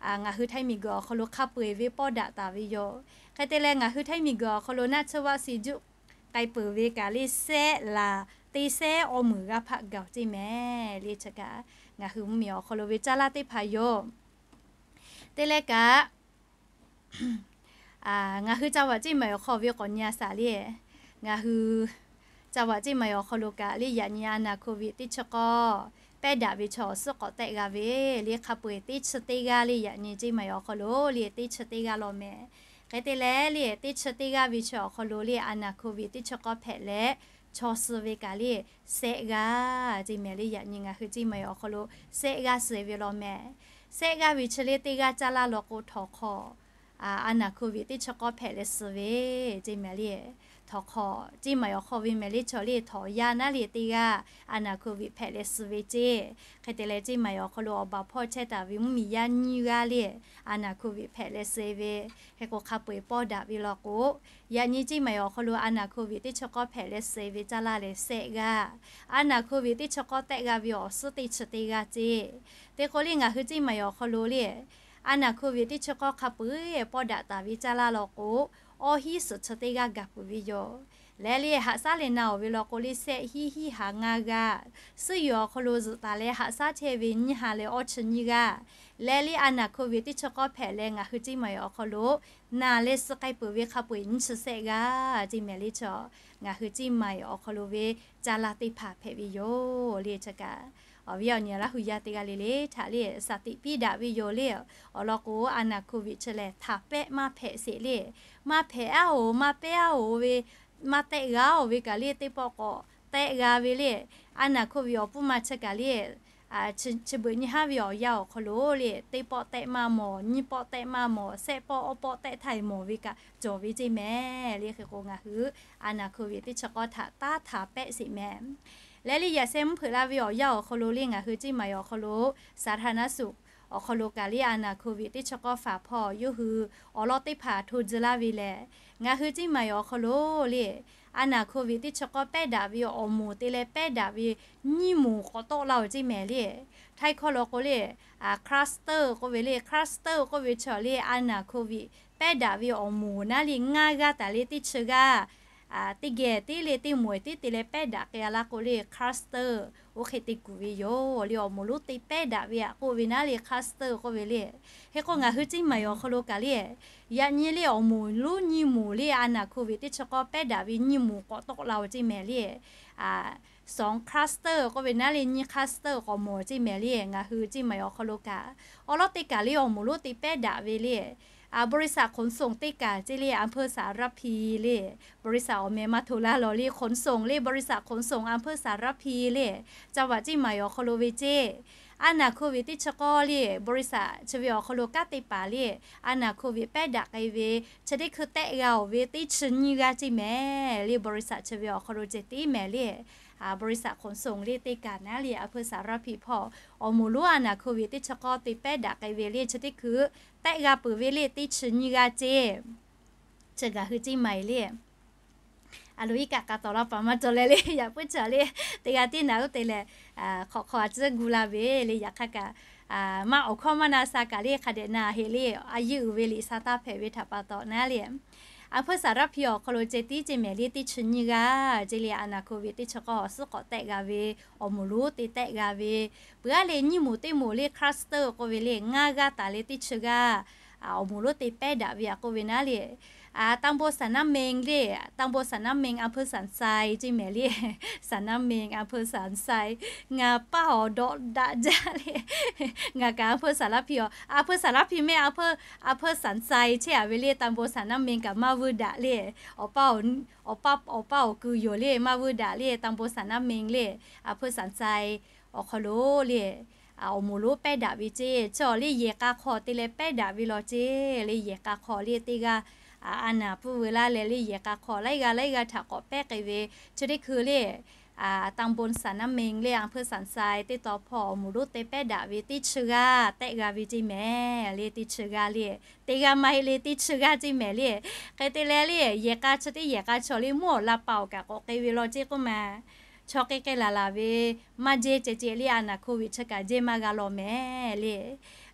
ngaˬ hui Htaiˇ miˬguiˬ awˬ hk'aw lo hk'a peu-eˬ ve pawˆ daꞈ taˍ ve yoˬ. Hk'e te leh ngaˬ hui Htaiˇ miˬguiˬ awˬ hk'aw lo naˆ tsuhˇ vaˆ si juˆ k'ai peuˬ ve kaꞈ le sehˆ laˬ teˇ sehˉ awˇ meunˍ g'aˇ hpaˆ gaˬ-oˬ ceˇ mehˍ le. Chi kaꞈ ngaˬ hui mvuhˇmiˬ awˬ hk'aw lo ve caˇ laˇ teˇ hpaˍ yoˬ. Te leh kaꞈ ngaˬ hui ca vaꞈ ceˇ maˬ awˬ hk'aw ve k'awꞈ nyi a shaˍ le. Ngaˬ hui ca vaꞈ ceˇ maˬ awˬ hk'aw lo kaꞈ le yaꞈ nyi a naˬ hkoˍviˆ teˇ chi k'awˇ pehˉ daꞈ ve chaw awˬ suhˉ k'awꞈ tehˆ g'a ve le hk'a peu-eˬ teˇ chi teˇ g'aˇ le yaꞈ nyi ceˇ maˬ awˬ hk'aw lo le teˇ chi teˇ g'aˇ law mehˍ. Hk'e te leh le teˇ chi teˇ g'aˇ ve chi awˬ hk'aw lo le a naˬ hkoˍviˆ teˇ chi k'awˇ hpehꞈ leh chaw suh ve kaꞈ le sehˆ g'aˇ ceˇ mehˍ le. Yaꞈ nyi ngaˬ hui ceˇ maˬ awˬ hk'aw lo sehˆ g'aˇ suh ve law mehˍ. Sehˆ g'aˇ ve chi le teˇ g'aˇ caˇ laˇ law k'o htawnˍ hk'aw a naˬ hkoˍviˆ teˇ chi k'awˇ hpehꞈ leh suh ve ceˇ mehˍ le. Htawnˍ hk'aw ceˇ maˬ awˬ hk'aw ve mehˍ le chaw le htawnˍ yaˇ naˉ le teˇ g'aˇ a naˬ hkoˍviˆ hpehꞈ leh suh ve ceˇ. Hk'e te leh ceˇ maˬ awˬ hk'aw lo awˬ baˬ hpawˇ chehˇ taˍ ve mvuhˇmiˬ yaˇ nyiˇ g'aˇ le a naˬ hkoˍviˆ hpehꞈ leh suh ve. Hk'e k'o hk'a peu-eˬ pawˆ daꞈ ve law k'o, yaꞈ nyi ceˇ maˬ awˬ hk'aw lo a naˬ hkoˍviˆ teˇ chi k'awˇ hpehꞈ leh suh ve caˇ laˇ lehˬ sehˆ g'aˇ. A naˬ hkoˍviˆ teˇ chi k'awˇ tehˆ g'a ve awˬ suhˉ teˇ chi teˇ g'aˇ ceˇ. Te k'o le ngaˬ hui ceˇ maˬ awˬ hk'aw lo le a naˬ hkoˍviˆ teˇ chi k'awˇ hk'a peu-eˬ pawˆ daꞈ taˍ ve caˇ laˇ law k'o, awˇ hiˉ suhˍ chi teˇ g'aˇ gaˬ peuˬ ve yoˬ. Leh le haꞈ shaˉ leh na-oˬ ve law k'o le sehˆ hiˉ hiˉ ha ngaˇ g'aˇ. Suhˉ yuˬ awˬ hk'aw lo zuhꞈ taˍ leh haꞈ shaˉ chehˇ ve nyiˇ ha leh awˇ chi nyiˇ g'aˇ. Leh le a naˬ hkoˍviˆ teˇ chi k'awˇ hpehꞈ leh ngaˬ hui ceˇ maˬ awˬ hk'aw lo naˬ leh suh k'ai peuˬ ve hk'a peu-eˬ nyiˇ chi sehˆ g'aˇ ceˇ mehˍ le chaw. Ngaˬ hui ceˇ maˬ awˬ hk'aw lo ve caˇ laˇ teˇ hpaˍ hpehꞈ ve yoˬ le chi kaꞈ. Awˬ viˉ awˬ nyi Laˇ hu yaˇ teˇ g'aˇ le le htaꞈ le shaˍ tiꞈ piˇ daꞈ ve yoˬ le. Awˬ lawn k'o a naˬ hkoˍviˆ chi lehˬ htaꞈ pehˆ maˇ hpehꞈ sheˍ le. Maˇ hpehꞈ aˉ-oˬ maˇ pehˆ aˉ-oˬ ve maˇ tehˆ g'a-oˬ ve kaꞈ le teˇ pawˆ k'awꞈ tehˆ g'a ve le. A naˬ hkoˍviˆ awˬ pon ma chi kaꞈ le chi beuꞈ nyi haˉ ve awˬ yanˇ awˬ hk'aw lo le teˇ pawˆ tehˆ maˇ mawˬ, nyiˇ pawˆ tehˆ maˇ mawˬ, sehˆ pawˆ awˇ pawˆ tehˆ htaˇ mawˬ ve kaꞈ cawˬ ve ceˇ mehˍ le. Hk'e k'o ngaˬ hui a naˬ hkoˍviˆ teˇ chi k'awˇ htaꞈ taˇ htaꞈ pehˆ sheˍ mehˍ. Leh le yaꞈ sheh mvuhˇ hpeuꞈ la ve awˬ yanˇ awˬ hk'aw lo le ngaˬ hui ceˇ maˬ awˬ hk'aw lo สาธารณสุข awˬ hk'aw lo kaꞈ le a naˍ โควิด teˇ chi k'awˇ faˍ hpawˇ yawˇ hui awˬ lawn teˇ hpaˍ hto tcuh laˇ ve lehˬ, ngaˬ hui Ciˇ Maiˍ awˬ hk'aw lo le a naˍ โควิด teˇ chi k'awˇ pehˉ daꞈ ve awˬ moˍ te leh pehˉ daꞈ ve nyiˇ moˍ k'awꞈ tawˆ la-oˬ Ciˇ Maiˍ le. Htaiˇ hkawˇ lo k'o le, cluster k'oˆ ve le, cluster k'oˆ ve chi le a naˍ โควิด pehˉ daꞈ ve awˬ moˍ naˉ le ngaˇ g'aˇ taˍ le teˇ chi g'aˇ teˇ geh tiˉ le teˇ moˍ tiˉ te leh pehˉ daꞈ k'ai-a laˇ k'o le cluster oˇ hk'e te kuˬ ve yoˬ le. Awˬ moˍ lonˉ te pehˉ daꞈ ve aꞈ k'oˆ ve naˉ le cluster k'oˆ ve le. Hk'e k'o ngaˬ hui Ciˇ Maiˍ awˬ hk'aw lo kaꞈ le, yaꞈ nyi le awˬ moˍ lonˉ nyiˇ moˍ le a naˍ โควิด teˇ chi k'awˇ pehˉ daꞈ ve nyiˇ moˍ k'awꞈ tawˆ la-oˬ Ciˇ Maiˍ le. Sawˍ cluster k'oˆ ve naˉ le nyiˇ cluster k'awꞈ mawˬ Ciˇ Maiˍ le. Ngaˬ hui Ciˇ Maiˍ awˬ hk'aw lo kaꞈ awˬ lawn teˇ kaˬ le awˬ moˍ lonˉ te pehˉ daꞈ ve le บริษัทขนส่ง teˇ kaˬ ceˇ le อำเภอสารพี le. บริษัท awˬ meh maˇ hto laˇ lawˬ le ขนส่ง le บริษัทขนส่ง อำเภอสารพี le. Caˇ vaꞈ Ciˇ Maiˍ awˬ hk'aw lo ve ceˇ. A naˍ โควิด teˇ chi k'awˇ le บริษัท chi ve awˬ hk'aw lo kanˉ te paˍ le a naˍ โควิด pehˉ daꞈ k'ai ve chi teˇ hkui tehˆ g'a-oˬ ve teˇ chi nyiˇ g'aˇ Ciˇ Maiˍ le. บริษัท chi ve awˬ hk'aw lo ceh tiˉ mehˍ le บริษัทขนส่ง le teˇ kaˬ naˉ le อำเภอสารพี hpawˇ awˬ moˍ lonˉ a naˍ โควิด teˇ chi k'awˇ te pehˉ daꞈ k'ai ve le chi teˇ hkui tehˆ g'a peuˬ ve le teˇ chi nyiˇ g'aˇ ceˇ. Chi ngaˬ hui Ciˇ Maiˍ le a loˍ iˉ kaˆ k'a tawˍ la paˍ maˇ cawˬ leh le yaꞈ puiˉ chaw le teˇ g'aˇ tiˉ naˍ uˉ te leh hk'awꞈ hk'aw a tcuhˉ gu la ve le. Yaꞈ hk'aˇ kaꞈ maˇ awˬ hkawˇ maˇ na sha kaꞈ le hk'a dehꞈ na heꞈ le a yeˇ uiˍ ve liꞈ sha taˇ hpehꞈ ve htaꞈ pa taw naˉ le อำเภอสารพี awˬ hk'aw lo ceh tiˉ Ciˇ Maiˍ le teˇ chi nyiˇ g'aˇ ceˇ le a naˍ โควิด teˇ chi k'awˇ suhˉ k'awꞈ tehˆ g'a ve awˬ moˍ lonˉ te tehˆ g'a ve peuˬ aˉ le nyiˇ moˍ teˇ moˍ le cluster k'oˆ ve le ngaˇ g'aˇ taˍ le teˇ chi g'aˇ awˬ moˍ lonˉ te pehˉ daꞈ ve aꞈ k'oˆ ve naˉ le ตำบลสันน้ำเม็ง le ตำบลสันน้ำเม็ง อำเภอสันทราย Ciˇ Maiˍ le. สันน้ำเม็ง อำเภอสันทราย ngaˬ paˇ awˬ dawꞈ daꞈ jaˇ le. Ngaˬ kaꞈ อำเภอสารพี awˬ อำเภอสารพี mehˆ อำเภอสรรทราย chehˇ a ve le ตำบลสันน้ำเม็ง kaꞈ maˇ vuiˇ daꞈ le. Awˬ paˇ awˬ paˇ awˬ kuiˬ yoˬ le maˇ vuiˇ daꞈ le ตำบลสันน้ำเม็ง le อำเภอสันทราย awˬ hk'aw lo le awˬ moˍ lonˉ pehˉ daꞈ ve ceˇ. Chi awˬ le yehˬ k'a hk'aw te leh pehˉ daꞈ ve law ceˇ le. Yehˬ k'a hk'aw le teˇ g'aˇ a naˍ puiˇ veu laˇ leh le yehˬ k'a hk'aw laiˉ g'aˇ laiˉ g'aˇ htaꞈ k'awꞈ pehˉ k'ai ve chi teˇ hkui le ตำบลสันน้ำเม็ง le อำเภอสันทราย teˇ taw hpawˇ awˬ moˍ lonˉ te pehˉ daꞈ ve teˇ chi g'aˇ tehˆ g'a ve Ciˇ Maiˍ le. Teˇ chi g'aˇ le teˇ g'aˇ maˇ heˆ le teˇ chi g'aˇ Ciˇ Maiˍ le. Hk'e te leh le yehˬ k'a chi teˇ yehˬ k'a chaw le mvuhˇ awˬ la pa awˬ kaꞈ k'awꞈ k'ai ve law ceˇ k'oˆ ma chaw k'ai k'ai laˬ laˬ ve maˇ jehˇ ceh ceh le a naˍ โควิด chi kaꞈ jehˇ maˇ g'a law mehˍ le.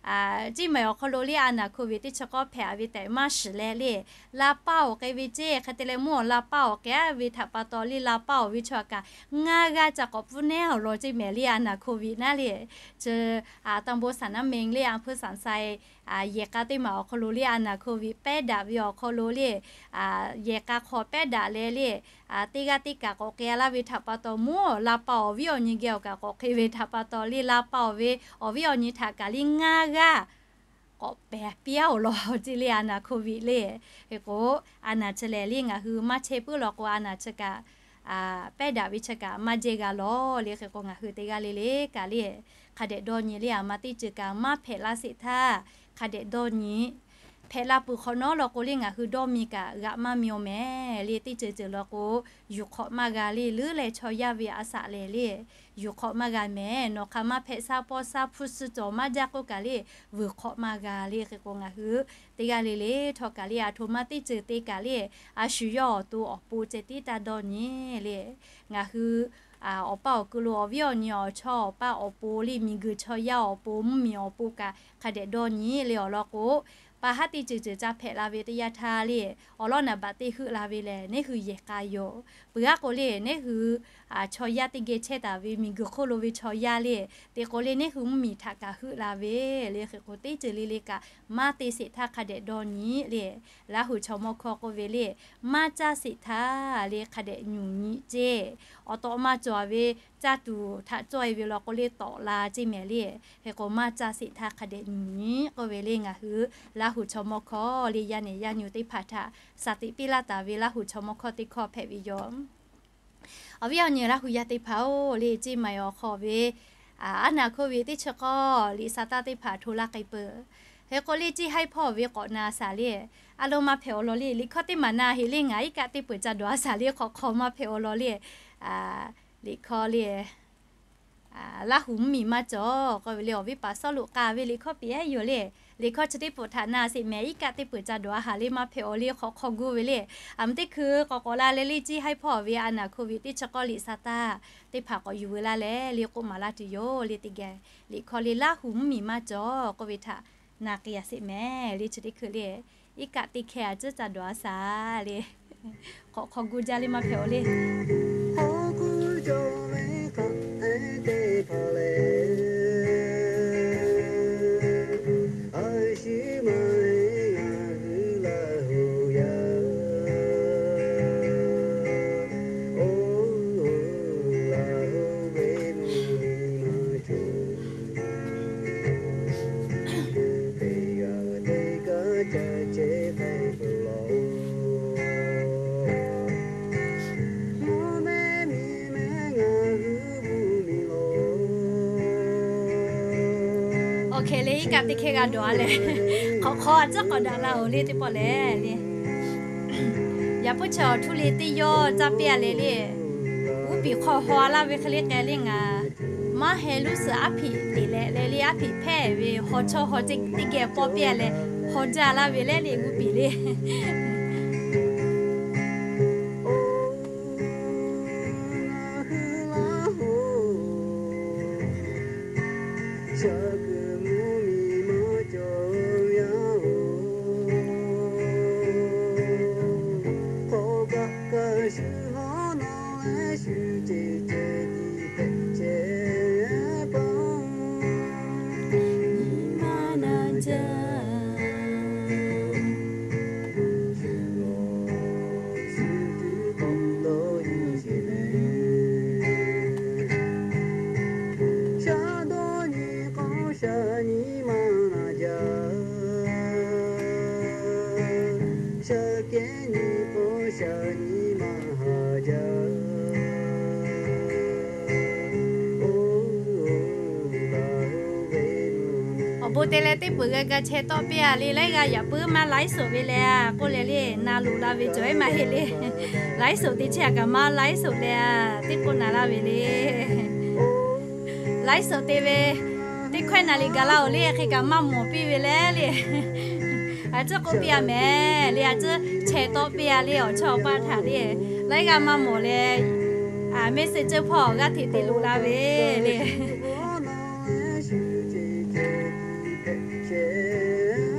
Ciˇ Maiˍ awˬ hk'aw lo le a naˍ โควิด teˇ chi k'awˇ hpehꞈ a ve tehꞈ maˇ shiˍ leh le la paˇ awˬ k'ai ve ceˇ. Hk'e te leh mvuhˇ awˬ la paˇ awˬ k'ai ve htaꞈ pa taw le la paˇ awˬ ve chaw kaꞈ ngaˇ g'aˇ ca k'awꞈ pfuhˇ nehˉ awˬ lawn Ciˇ Maiˍ le a naˍ โควิด naˉ le. Chi ตำบลสันน้ำเม็ง le อำเภอสันทราย yehˬ k'a teˇ maˬ awˬ hk'aw lo le a naˍ โควิด pehˉ daꞈ ve awˬ hk'aw lo le yehˬ k'a hk'aw pehˉ daꞈ leh le teˇ g'aˇ teˇ kaꞈ k'awꞈ k'ai laˇ ve htaꞈ pa taw mvuhˇ awˬ la paˇ awˬ viˉ awˬ nyi geh awˬ kaꞈ k'awꞈ k'ai ve htaꞈ pa taw le la paˇ awˬ ve awˬ viˉ awˬ nyi htaꞈ kaꞈ le ngaˇ g'aˇ k'awꞈ pehˍ piˇ-a awˬ lawn ceˇ le a naˍ โควิด le. Hk'e k'o a naˍ chi lehˬ le ngaˬ hui maˇ chehˇ puiˉ law k'o a naˍ chi kaꞈ pehˉ daꞈ ve chi kaꞈ maˇ jehˇ g'a law le. Hk'e k'o ngaˬ hui teˇ g'aˇ le le kaꞈ le hk'a dehꞈ dawˇ nyi le a ma teˇ ceuˬ kaꞈ maˇ hpehꞈ laˇ sheˍ htaˇ hk'a dehꞈ dawˇ nyi hpehꞈ la peuˬ hk'awꞈ nawˉ law k'o le ngaˬ hui dawˇ mi kaꞈ g'aꞈ maˇ mi-oˬ mehˍ le. Teˇ ceuˬ ceuˬ law k'o yuˬ hk'awꞈ maˇ g'a le leuˉ leh chaw yaˇ ve a shaꞈ lehˬ le yuˬ hk'awꞈ maˇ g'a mehˍ. Nawˬ hk'aˬ maˇ hpehꞈ shaˉ pawˇ shaˉ hpu suh cawˬ maˇ jaˇ k'oˆ kaꞈ le vuiˬ hk'awꞈ maˇ g'a le. Hk'e k'o ngaˬ hui teˇ g'aˇ le le htawˇ kaꞈ le a htoꞈ ma teˇ ceuˬ te kaꞈ le a shu yawˇ awˬ to awˬ pon ceh tiˉ taˇ dawˇ nyi le. Ngaˬ hui awˬ paˇ awˬ kuiˬ lo awˬ viˉ awˬ nyi awˬ chawˇ awˬ paˇ awˬ pon le miˬguiˬ chaw yaˇ awˬ pon mvuhˇmiˬ awˬ pon kaꞈ hk'a dehꞈ dawˇ nyi le awˬ lawn k'o pa haˉ teˇ ceuˬ ceuˬ ca hpehꞈ la ve teˇ yanˇ htaˇ le awˬ lawn naˍ baꞈ teˇ heuˆ la ve lehˬ neˉ hui yehˬ k'a yoˬ. Peuˬ aˉ k'o le neˉ hui chaw yaˇ teˇ geh chehˇ taˍ ve miˬguiˬ hk'oˆ lo ve chaw yaˇ le te k'o le neˉ hui mvuhˇmiˬ htaꞈ kaꞈ heuˆ la ve le. Hk'e k'o teˇ ceuˬ le le kaꞈ maˇ te sheˍ htaˇ hk'a dehꞈ dawˇ nyi le Laˇ huˍ chaw mawˇ hkawˇ k'oˆ ve le maˇ caˇ sheˍ htaˇ le hk'a dehꞈ nyuˬ nyi ceˇ. Awˬ tawꞈ ma cawˬ ve caˇ tuˬ htaꞈ cawˇ e ve law k'o le tawꞈ la ceˇ mehˍ le. Hk'e k'o maˇ caˇ sheˍ htaˇ hk'a dehꞈ nyuˬ nyi k'oˆ ve le ngaˬ hui Laˇ huˍ chaw mawˇ hkawˇ le yaˇ nehˬ yaˇ nyu teˇ hpaˍ htaꞈ shaˍ tiꞈ piˇ laˇ taˍ ve Laˇ huˍ chaw mawˇ hkawˇ teˇ hkawˇ hpehꞈ ve yoˬ. Awˬ viˉ awˬ nyi Laˇ huˍ yaˇ teˇ hpaˍ-oˬ le ceˇ maˬ awˬ hk'aw ve aˉ naˍ hkawˇ ve teˇ chi k'awˇ liꞈ sa taˇ teˇ hpaˍ hto laˇ k'ai peuˬ. Hk'e k'o le ceˇ haiˉ hpawˇ ve k'awꞈ na shaˍ le a lo maˇ hpehꞈ awˬ lawn le liꞈ hkawˇ teˇ maˬ na heˍ le ngaˬ iˉ kaˆ teˇ peuˬ ca dawˬ a shaˍ le hk'awꞈ hk'aw maˇ hpehꞈ awˬ lawn le liꞈ hkawˇ le Laˇ huˍ mvuhˇ miˬ maˇ cawˬ k'oˆ ve le. Awˬ viˉ paˍ Sawˉluꞈ k'a ve liꞈ hkawˇ piˇ-ehˉ yoˬ le. Liꞈ hkawˇ chi teˇ peuˬ htaꞈ na sheˍ mehˍ. Iˉ kaˆ teˇ peuˬ ca dawˬ a haˍ le maˇ hpehꞈ-aˬ le. Hk'awꞈ hk'aw gu ve le. Aˬ mvuhˇ teˇ hkui k'awꞈ k'awꞈ la leh le, Ciˇ Haiˇ hpawˇ ve a naˍ hko viˬ teˇ chi k'awˇ liꞈ sa taˇ teˇ hpaˍ k'awꞈ yuˬ veu laˇ leh le k'oˆ maˍ laˇ tuˬ yoˬ le. Teˇ geh liꞈ hkawˇ le Laˇ huˍ mvuhˇ miˬ maˇ cawˬ k'oˆ ve htaꞈ na k'ai a sheˍ mehˍ le. Chi teˇ hkui le iˉ kaˆ teˇ hkeh a ciˉ ca dawˬ a shaˍ le. Hk'awꞈ hk'aw gu jaˇ le maˇ hpehꞈ-aˬ le. Awˬ hkeh le iˉ kaˆ teˇ hkeh g'a dawˬ a leh, hk'awꞈ hk'aw a ciˉ k'awꞈ daꞈ la-oˬ le teˇ pawˆ lehˬ le. Yaꞈ puiˉ chaw awˬ htuˇ le teˇ yawˇ caˇ piˇ a leh le, g'uˇ piˍ hk'aw haw a laˇ ve hk'e le k'ai le ngaˬ maˇ heh luˇ suhˍ aˉ hpiꞈ teꞈ leh leh le aˉ hpiꞈ hpehˇ ve haw chawˇ haw teˇ geh pawˆ piˇ a leh, haw jaˇ laˇ ve leh le g'uˇ piˍ le. Awˬ bon te leh teˇ peuˬ g'a ga chehˇ tawˆ piˇ a le. Laiˉ g'aˇ yaꞈ puiˉ maˇ laiˉ suhˍ ve leh a k'oˆ leh le, na loꞈ la ve cawˬ ehˉ maˇ heˆ le. Laiˉ suhˍ te chehˇ a kaꞈ maˇ laiˉ suhˍ leh a, teˇ k'oˆ naˍ laˇ ve le. Laiˉ suhˍ te ve teˇ hkawehˇ naˍ riˍ gaˬ laˇ-oˬ le. Hk'e kaꞈ maˇ mawˬ piˇ ve leh le. A ciˉ k'oˆ piˇ a mehˍ le. A ciˉ chehˇ tawˆ piˇ a le. Awˬ chawˇ awˬ paˆ htaꞈ le, laiˉ g'aˇ maˇ mawˬ leh, a mehˆ suh ceuˇ hpawˇ g'aˇ hteꞈ te loꞈ la ve le.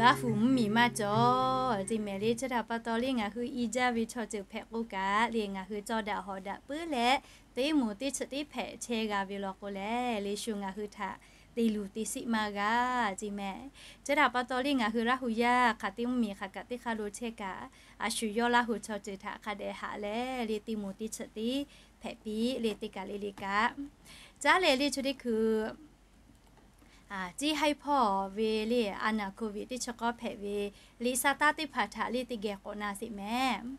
Laˇ huˍ mvuhˇ miˬ maˇ cawˬ ceˇ mehˍ le. Chi htaꞈ pa taw le ngaˬ hui i jaˇ ve chaw ceuˬ hpehꞈ k'o kaꞈ le, ngaˬ hui cawˇ daꞈ hawˍ daꞈ puiˉ leh, teˇ moˍ teˇ chi teˇ hpehꞈ chehˇ g'a ve law k'o leh, le shu ngaˬ hui htaꞈ te luˬ te siˆ maˇ g'a ceˇ mehˍ. Chi htaꞈ pa taw le ngaˬ hui Laˇ huˍ yaˇ hk'aˬ teˇ mvuhˇ miˬ hk'aˬ kaꞈ teˇ hk'aˇ lo chehˇ kaꞈ, a shu yawˇ Laˇ huˍ chaw ceuˬ htaꞈ hk'a dehꞈ haꞈ leh le, teˇ moˍ teˇ chi teˇ hpehꞈ piˇ le teˇ kaꞈ le le kaꞈ, caˉ leh le chi teˇ hkui Ciˇ Haiˇ hpawˇ ve le a naˍ hko viˬ teˇ chi k'awˇ hpehꞈ ve liꞈ sa taˇ teˇ hpaˍ htaꞈ le teˇ geh k'awꞈ na sheˍ mehˍ.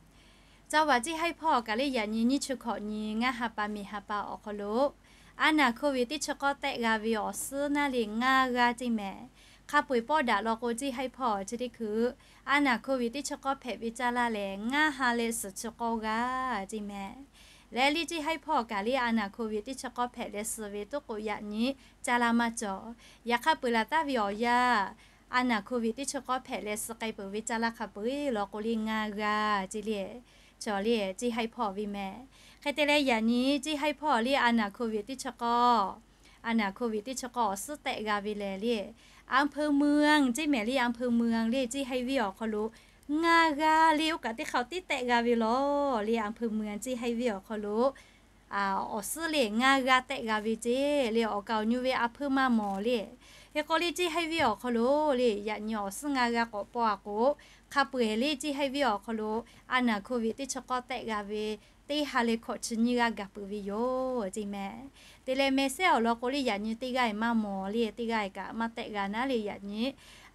Caˇ vaˬ Ciˇ Haiˇ hpawˇ kaꞈ le yaꞈ nyi nyiˇ chi hkawꞈ nyi ngaˇ ha pa miˬ ha pa awˬ hk'aw lo a naˍ hko viˬ teˇ chi k'awˇ tehˆ g'a ve awˬ suhˉ naˇ le ngaˇ g'aˇ ceˇ mehˍ. Hk'a peu-eˬ pawˆ daꞈ law k'o Ciˇ Haiˇ hpawˇ chi teˇ hkui a naˍ hko viˬ teˇ chi k'awˇ hpehꞈ ve caˇ laˇ lehˬ ngaˇ ha leh suhˍ chi k'awˇ g'aˇ ceˇ mehˍ. Leh le Ciˇ Haiˇ hpawˇ kaꞈ le a naˍ hko viˬ teˇ chi k'awˇ hpehꞈ leh suh ve toˉ k'o yaꞈ nyi caˇ laˇ maˇ cawˬ. Yaꞈ hk'a peu-eˬ laˬ taˍ ve awˬ yanˇ a naˍ hko viˬ teˇ chi k'awˇ hpehꞈ leh suh k'ai peuˬ ve caˇ laˇ hk'a peu-eˬ law k'o le ngaˇ g'aˇ ceˇ le. Chaw le Ciˇ Haiˇ hpawˇ ve mehˍ. Hk'e te leh yaꞈ nyi Ciˇ Haiˇ hpawˇ le a naˍ hko viˬ teˇ chi k'awˇ, a naˍ hko viˬ teˇ chi k'awˇ awˬ suhˉ tehˆ g'a ve lehˬ le, อำเภอเมือง ceˇ mehˍ le. อำเภอเมือง le Ciˇ Haiˇ venˇ awˬ hk'aw lo ngaˇ g'aˇ le oˇ kaꞈ teˇ hk'a tiˉ tehˆ g'a ve law le. อำเภอเมือง Ciˇ Haiˇ venˇ awˬ hk'aw lo awˬ suhˉ le ngaˇ g'aˇ tehˆ g'a ve ceˇ le. Awˬ kaˍ awˬ nyu ve a hpeuˇ maˇ mawˬ le. Hk'e k'o le Ciˇ Haiˇ venˇ awˬ hk'aw lo le yaꞈ nyi awˬ suhˉ ngaˇ g'aˇ k'awꞈ pawˇ a k'o, hk'a peu-eˬ le Ciˇ Haiˇ venˇ awˬ hk'aw lo a naˍ hko viˬ teˇ chi k'awˇ tehˆ g'a ve teˇ ha leh hkawꞈ chi nyiˇ g'aˇ gaˬ peuˬ ve yoˬ ceˇ mehˍ. Te leh meh sehˉ awˬ lawn k'o le yaꞈ nyi teˇ g'aˇ-e maˇ mawˬ le, teˇ g'aˇ-e kaꞈ maˇ tehˆ g'a naˉ le. Yaꞈ nyi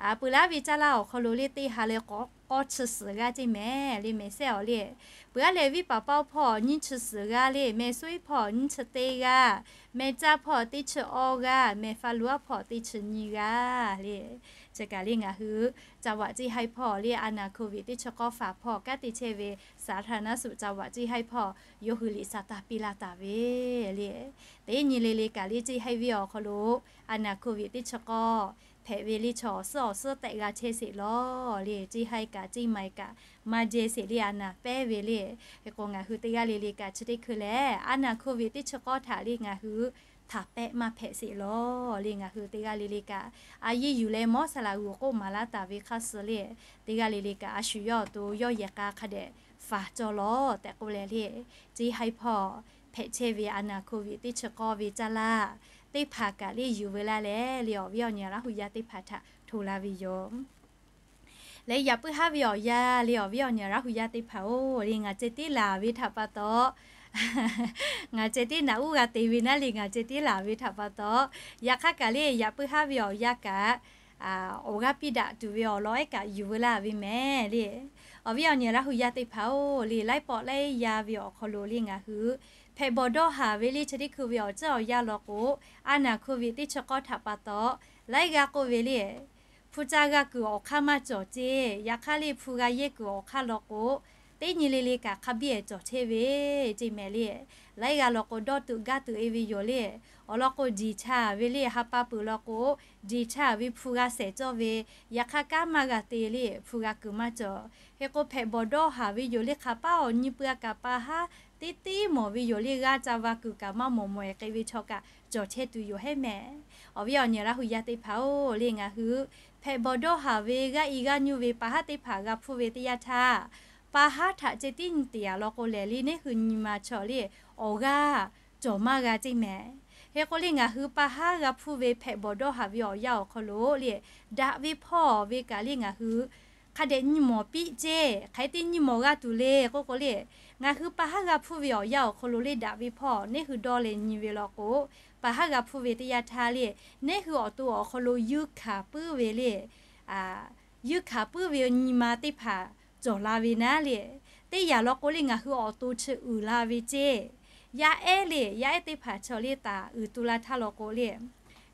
Peuˬ laˇ ve caˇ laˇ awˬ hk'aw lo le teˇ ha leh k'awˇ chi suhˍ g'aˇ ceˇ mehˍ le mehˍ sehˉ awˬ le. Peuˬ aˉ leh viˉ paˍ paˇ hpawˇ nyiˇ chi suhˍ g'aˇ le, meh suˉ hpawˇ nyiˇ chi teˇ g'aˇ, meh caˇ hpawˇ teˇ chi awˇ g'aˇ, meh fa luˬ aˉ hpawˇ teˇ chi nyiˇ g'aˇ le. Chi kaꞈ le ngaˬ hui จังหวัด ceˇ haiˇ hpawˇ le a naˍ โควิด teˇ chi k'awˇ faˍ hpawˇ kanˉ te chehˇ ve สาธารณสุข จังหวัด ceˇ haiˇ hpawˇ yawˇ hui liꞈ sa taˇ piˇ laˇ taˍ ve le. Teˇ nyi le le kaꞈ le ceˇ haiˇ ve awˬ hk'aw lo a naˍ โควิด teˇ chi k'awˇ hpehꞈ ve le chaw awˬ suhˉ awˬ suhˉ tehꞈ g'a chehˇ sheˍ lawˬ le. Ceˇ haiˇ kaꞈ ceˇ maiˍ kaꞈ maˇ jehˇ sheˍ le a naˍ pehˉ ve le. Hk'e k'o ngaˬ hui teˇ g'aˇ le le kaꞈ chi teˇ hkui lehˬ a naˍ โควิด teˇ chi k'awˇ htaꞈ le ngaˬ hui htaꞈ pehˆ maˇ hpehꞈ sheˍ lawˬ le. Ngaˬ hui teˇ g'aˇ le le kaꞈ a yiˇ yuˬ leh mawˇ saˍ laꞈ g'uiˬ k'oˆ maˍ laˇ taˍ ve hk'aˇ suh le, teˇ g'aˇ le le kaꞈ a shu yawˇ awˬ to yawˇ yehˬ k'a hk'a dehꞈ faˍ cawˇ lawˬ tehꞈ k'oˆ leh le, ceˇ haiˇ hpawˇ hpehꞈ chehˇ ve a naˍ โควิด teˇ chi k'awˇ ve caˇ laˇ teˇ hpaˍ kaꞈ le yuˬ veu laˇ leh le awˬ viˉ awˬ nyi Laˇ hu yaˇ teˇ hpaˍ htaꞈ hto la ve yoˬ. Leh yaꞈ puiˉ haˉ ve awˬ yanˇ le awˬ viˉ awˬ nyi Laˇ hu yaˇ teˇ hpaˍ-oˬ le, ngaˬ ceh tiˉ laˬ ve htaꞈ pa taw, ngaˬ ceh tiˉ naꞈ uˉ g'a te ve naˉ le ngaˬ ceh tiˉ laˬ ve htaꞈ pa taw, yaꞈ hk'aˇ kaꞈ le yaꞈ puiˉ haˉ ve awˬ yanˇ kaꞈ awˬ g'aˇ piˇ daꞈ tuˬ ve awˬ lawn ehˉ kaꞈ yuˬ veu laˇ ve mehˍ le. Awˬ viˉ awˬ nyi Laˇ hu yaˇ teˇ hpaˍ-oˬ le, laiˉ pawˆ laiˉ yaˇ ve awˬ hk'aw lo le ngaˬ hui hpehꞈ bawˬ dawˇ haˍ ve le chi teˇ hkui ve awˬ ceuˬ awˬ yanˇ law k'o, a naˍ โควิด teˇ chi k'awˇ htaꞈ pa taw laiˉ g'aˇ k'oˆ ve le, hpu caˇ g'a kuiˬ awˬ hk'aˇ maˇ cawˬ ceˇ. Yaꞈ hk'aˇ le hpu g'a yehˇ kuiˬ awˬ hk'aˇ law k'o, teˇ nyi le le kaꞈ hk'a biˇ-ehˍ cawˬ chehˇ ve ceˇ mehˍ le. Laiˉ g'aˇ law k'o dawˇ tuꞈ gaˇ tuꞈ-e ve yoˬ le. Awˬ lawn k'o diˬ cha ve le ha pa peuˬ law k'o, diˬ cha ve hpu g'a shehˍ cawˇ ve, yaꞈ hk'aˇ kanˉ maˇ g'a te le hpu g'a kuiˬ maˇ cawˬ. Hk'e k'o hpehꞈ bawˬ dawˇ haˍ ve yoˬ le. Hk'aˬ paˉ awˬ nyi pui a kaꞈ pa haˉ teˇ teˇ mawˬ ve yoˬ le. G'aˇ ca va kuiˬ kaꞈ maˇ mawˬ mawˬ-e k'e ve chaw kaꞈ cawˬ chehˇ tuˬ yoˬ hehˉ mehˍ. Awˬ viˉ awˬ nyi Laˇ hu yaˇ teˇ hpaˍ-oˬ le, ngaˬ hui hpehꞈ bawˬ dawˇ haˍ ve g'aˇ i g'aˇ nyuˇ ve pa haˉ teˇ hpaˍ g'a hpuˇ ve teˇ yanˇ htaˇ, pa haˉ htaꞈ ceh tiˉ nyi te yaꞈ law k'o lehˬ le, neˇ hui nyi ma chaw le awˬ g'aˇ cawˬ maˇ g'a ceˇ mehˍ. Hk'e k'o le ngaˬ hui pa haˉ g'a hpuˇ ve hpehꞈ bawˬ dawˇ haˍ ve awˬ yanˇ awˬ hk'aw lo le, daꞈ ve hpawˇ ve kaꞈ le ngaˬ hui hk'a dehꞈ nyi mawˬ piˇ ceˇ. Hk'aˬ hk'e te nyi mawˬ g'a tuˬ le k'oˆ k'o le, ngaˬ hui pa haˉ g'a hpuˇ ve awˬ yanˇ awˬ hk'aw lo le daꞈ ve hpawˇ neˇ hui dawˇ leh nyi ve law k'o, pa haˉ g'a hpuˇ ve teˇ yanˇ htaˇ le, neˇ hui awˬ to awˬ hk'aw lo yuˇ hkanˍ puiˉ ve le, yuˇ hkanˍ puiˉ ve nyi ma teˇ hpaˍ cawˬ la ve naˉ le. Teˇ yanˇ law k'o le ngaˬ hui awˬ to chi uiˍ la ve ceˇ. Yaˇ ehˉ le, yaˇ ehˉ teˇ hpaˍ chaw le taˍ uiˍ tu la htaˇ law k'o le,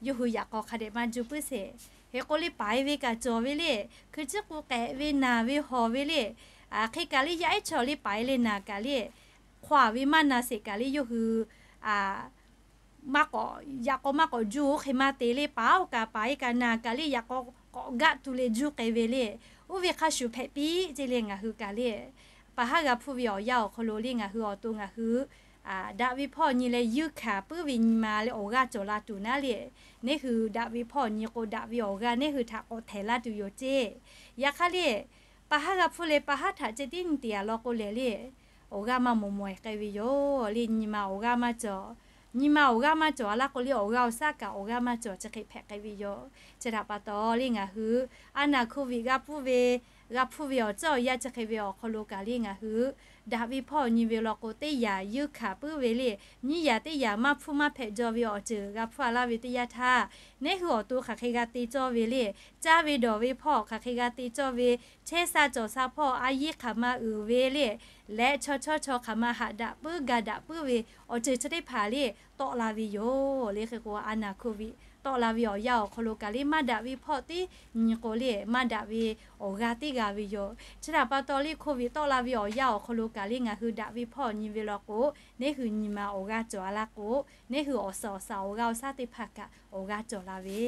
yawˇ hui yaꞈ k'aw hk'a dehꞈ maˇ juˇ puiˉ sheˍ. Hk'e k'o le paiˍ ve kaꞈ cawˬ ve le, hkui chiˉ k'u k'ehꞈ ve naˬ ve hawˬ ve le, hk'e kaꞈ le yaˇ ehˉ chaw le paiˍ leh naˬ kaꞈ le, hk'aw ve maˇ na sheˍ kaꞈ le yawˇ hui maˇ k'awꞈ, yaꞈ k'aw maˇ k'awꞈ juˇ-oˬ. Hk'e maˇ te le paˍ-oˬ kaꞈ paiˍ kaꞈ naˬ kaꞈ le yaꞈ k'aw k'awꞈ gaˆ tu leh juˇ k'ai ve le. Oˇ ve hk'a shuˍ hpehꞈ piˇ ceˇ le ngaˬ hui kaꞈ le, pa haˉ g'a hpuˇ ve awˬ yanˇ awˬ hk'aw lo le ngaˬ hui awˬ to ngaˬ hui daꞈ ve hpawˇ nyi leh yuˇ hkanˍ puiˉ ve nyi ma leh awˬ g'aˇ cawˬ la tuˬ naˉ le, neˇ hui daꞈ ve hpawˇ nyi k'o daꞈ ve awˬ g'aˇ neˇ hui htaꞈ k'awꞈ htehˍ laˇ tuˬ yoˬ ceˇ. Yaꞈ hk'aˇ le, pa haˉ g'a hpuˇ leh pa haˉ htaꞈ ceh tiˉ nyi te yaꞈ law k'o lehˬ le, awˬ g'aˇ maˇ mawˬ mawˬ-e k'ai ve yoˬ le. Nyi ma awˬ g'aˇ maˇ cawˬ. Nyi ma awˬ g'aˇ maˇ cawˬ a laˇ k'o le awˬ g'aˇ awˬ shaˉ kaꞈ awˬ g'aˇ maˇ cawˬ chi hk'e hpehꞈ k'ai ve yoˬ. Chi htaꞈ pa taw le ngaˬ hui a naˍ โควิด g'a hpuˇ ve, g'a hpuˇ ve awˬ ceuˬ awˬ yanˇ chi hk'e ve awˬ hk'aw lo kaꞈ le ngaˬ hui daꞈ ve hpawˇ nyi ve law k'o teˇ yanˇ yuˇ hkanˍ puiˉ ve le, nyiˇ yanˇ teˇ yanˇ maˇ hpuˇ maˇ hpehꞈ jaw ve awˬ ceuˬ g'a hpuˇ a laˇ ve teˇ yanˇ htaˇ, neˇ hui awˬ to hk'aˬ hk'e g'a te cawˇ ve le, caˇ ve dawˬ ve hpawˇ hk'aˬ hk'e g'a te cawˇ ve, chehˇ sha cawˬ sha hpawˇ a yiˇ hk'aˬ ma uiˍ ve le, leh chaw chawˇ chaw hk'aˬ ma haꞈ daꞈ puiˉ ga daꞈ puiˉ ve awˬ ceuˬ chi teˇ hpaˍ le tawˆ la ve yoˬ le. Hk'e k'o a naˍ โควิด tawˆ la ve awˬ yanˇ awˬ hk'aw lo kaꞈ le maˇ daꞈ ve hpawˇ tiˉ nyi k'o le maˇ daꞈ ve awˬ g'aˇ tiˉ g'a ve yoˬ. Chi htaꞈ pa taw le โควิด tawˆ la ve awˬ yanˇ awˬ hk'aw lo kaꞈ le ngaˬ hui daꞈ ve hpawˇ nyi ve law k'o, neˇ hui nyi ma awˬ g'aˇ cawˬ a laˇ k'o, neˇ hui awˬ suhˍ awˬ shaˍ awˬ g'aˇ awˬ shaˉ teˇ hpaˍ kaꞈ awˬ g'aˇ cawˬ la ve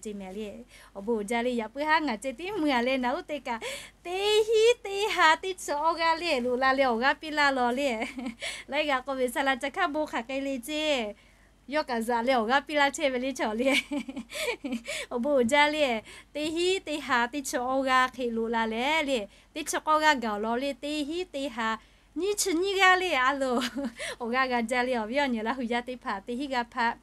ceˇ mehˍ le. Awˬ bon uiˍ jaˇ le yaꞈ puiˉ haˉ ngaˬ ceh tiˉ mui a leh naˬ uˉ te kaꞈ, teˇ hinˉ teˇ ha teˇ chi awˇ g'aˇ le loꞈ la leh awˬ g'aˇ piˇ laˇ law le. Laiˉ g'aˇ k'oˆ ve saˍ laꞈ ca hkaˇ bon hk'aˬ k'ai le ceˇ, yawˇ kaꞈ zaꞈ leh awˬ g'aˇ piˇ laˇ chehˇ ve le chaw le. Awˬ bon uiˍ jaˇ le, teˇ hinˉ teˇ ha teˇ chi awˇ g'aˇ hk'e loꞈ la leh le, teˇ chi k'awˇ g'aˇ gaˬ awˬ lawn le teˇ hinˉ teˇ ha nyiˇ chi nyiˇ g'aˇ le a loˬ, awˬ g'aˇ g'a jaˇ le. Awˬ viˉ awˬ nyi Laˇ hu yaˇ teˇ hpaˍ teˇ hinˉ g'aˇ hpaˇ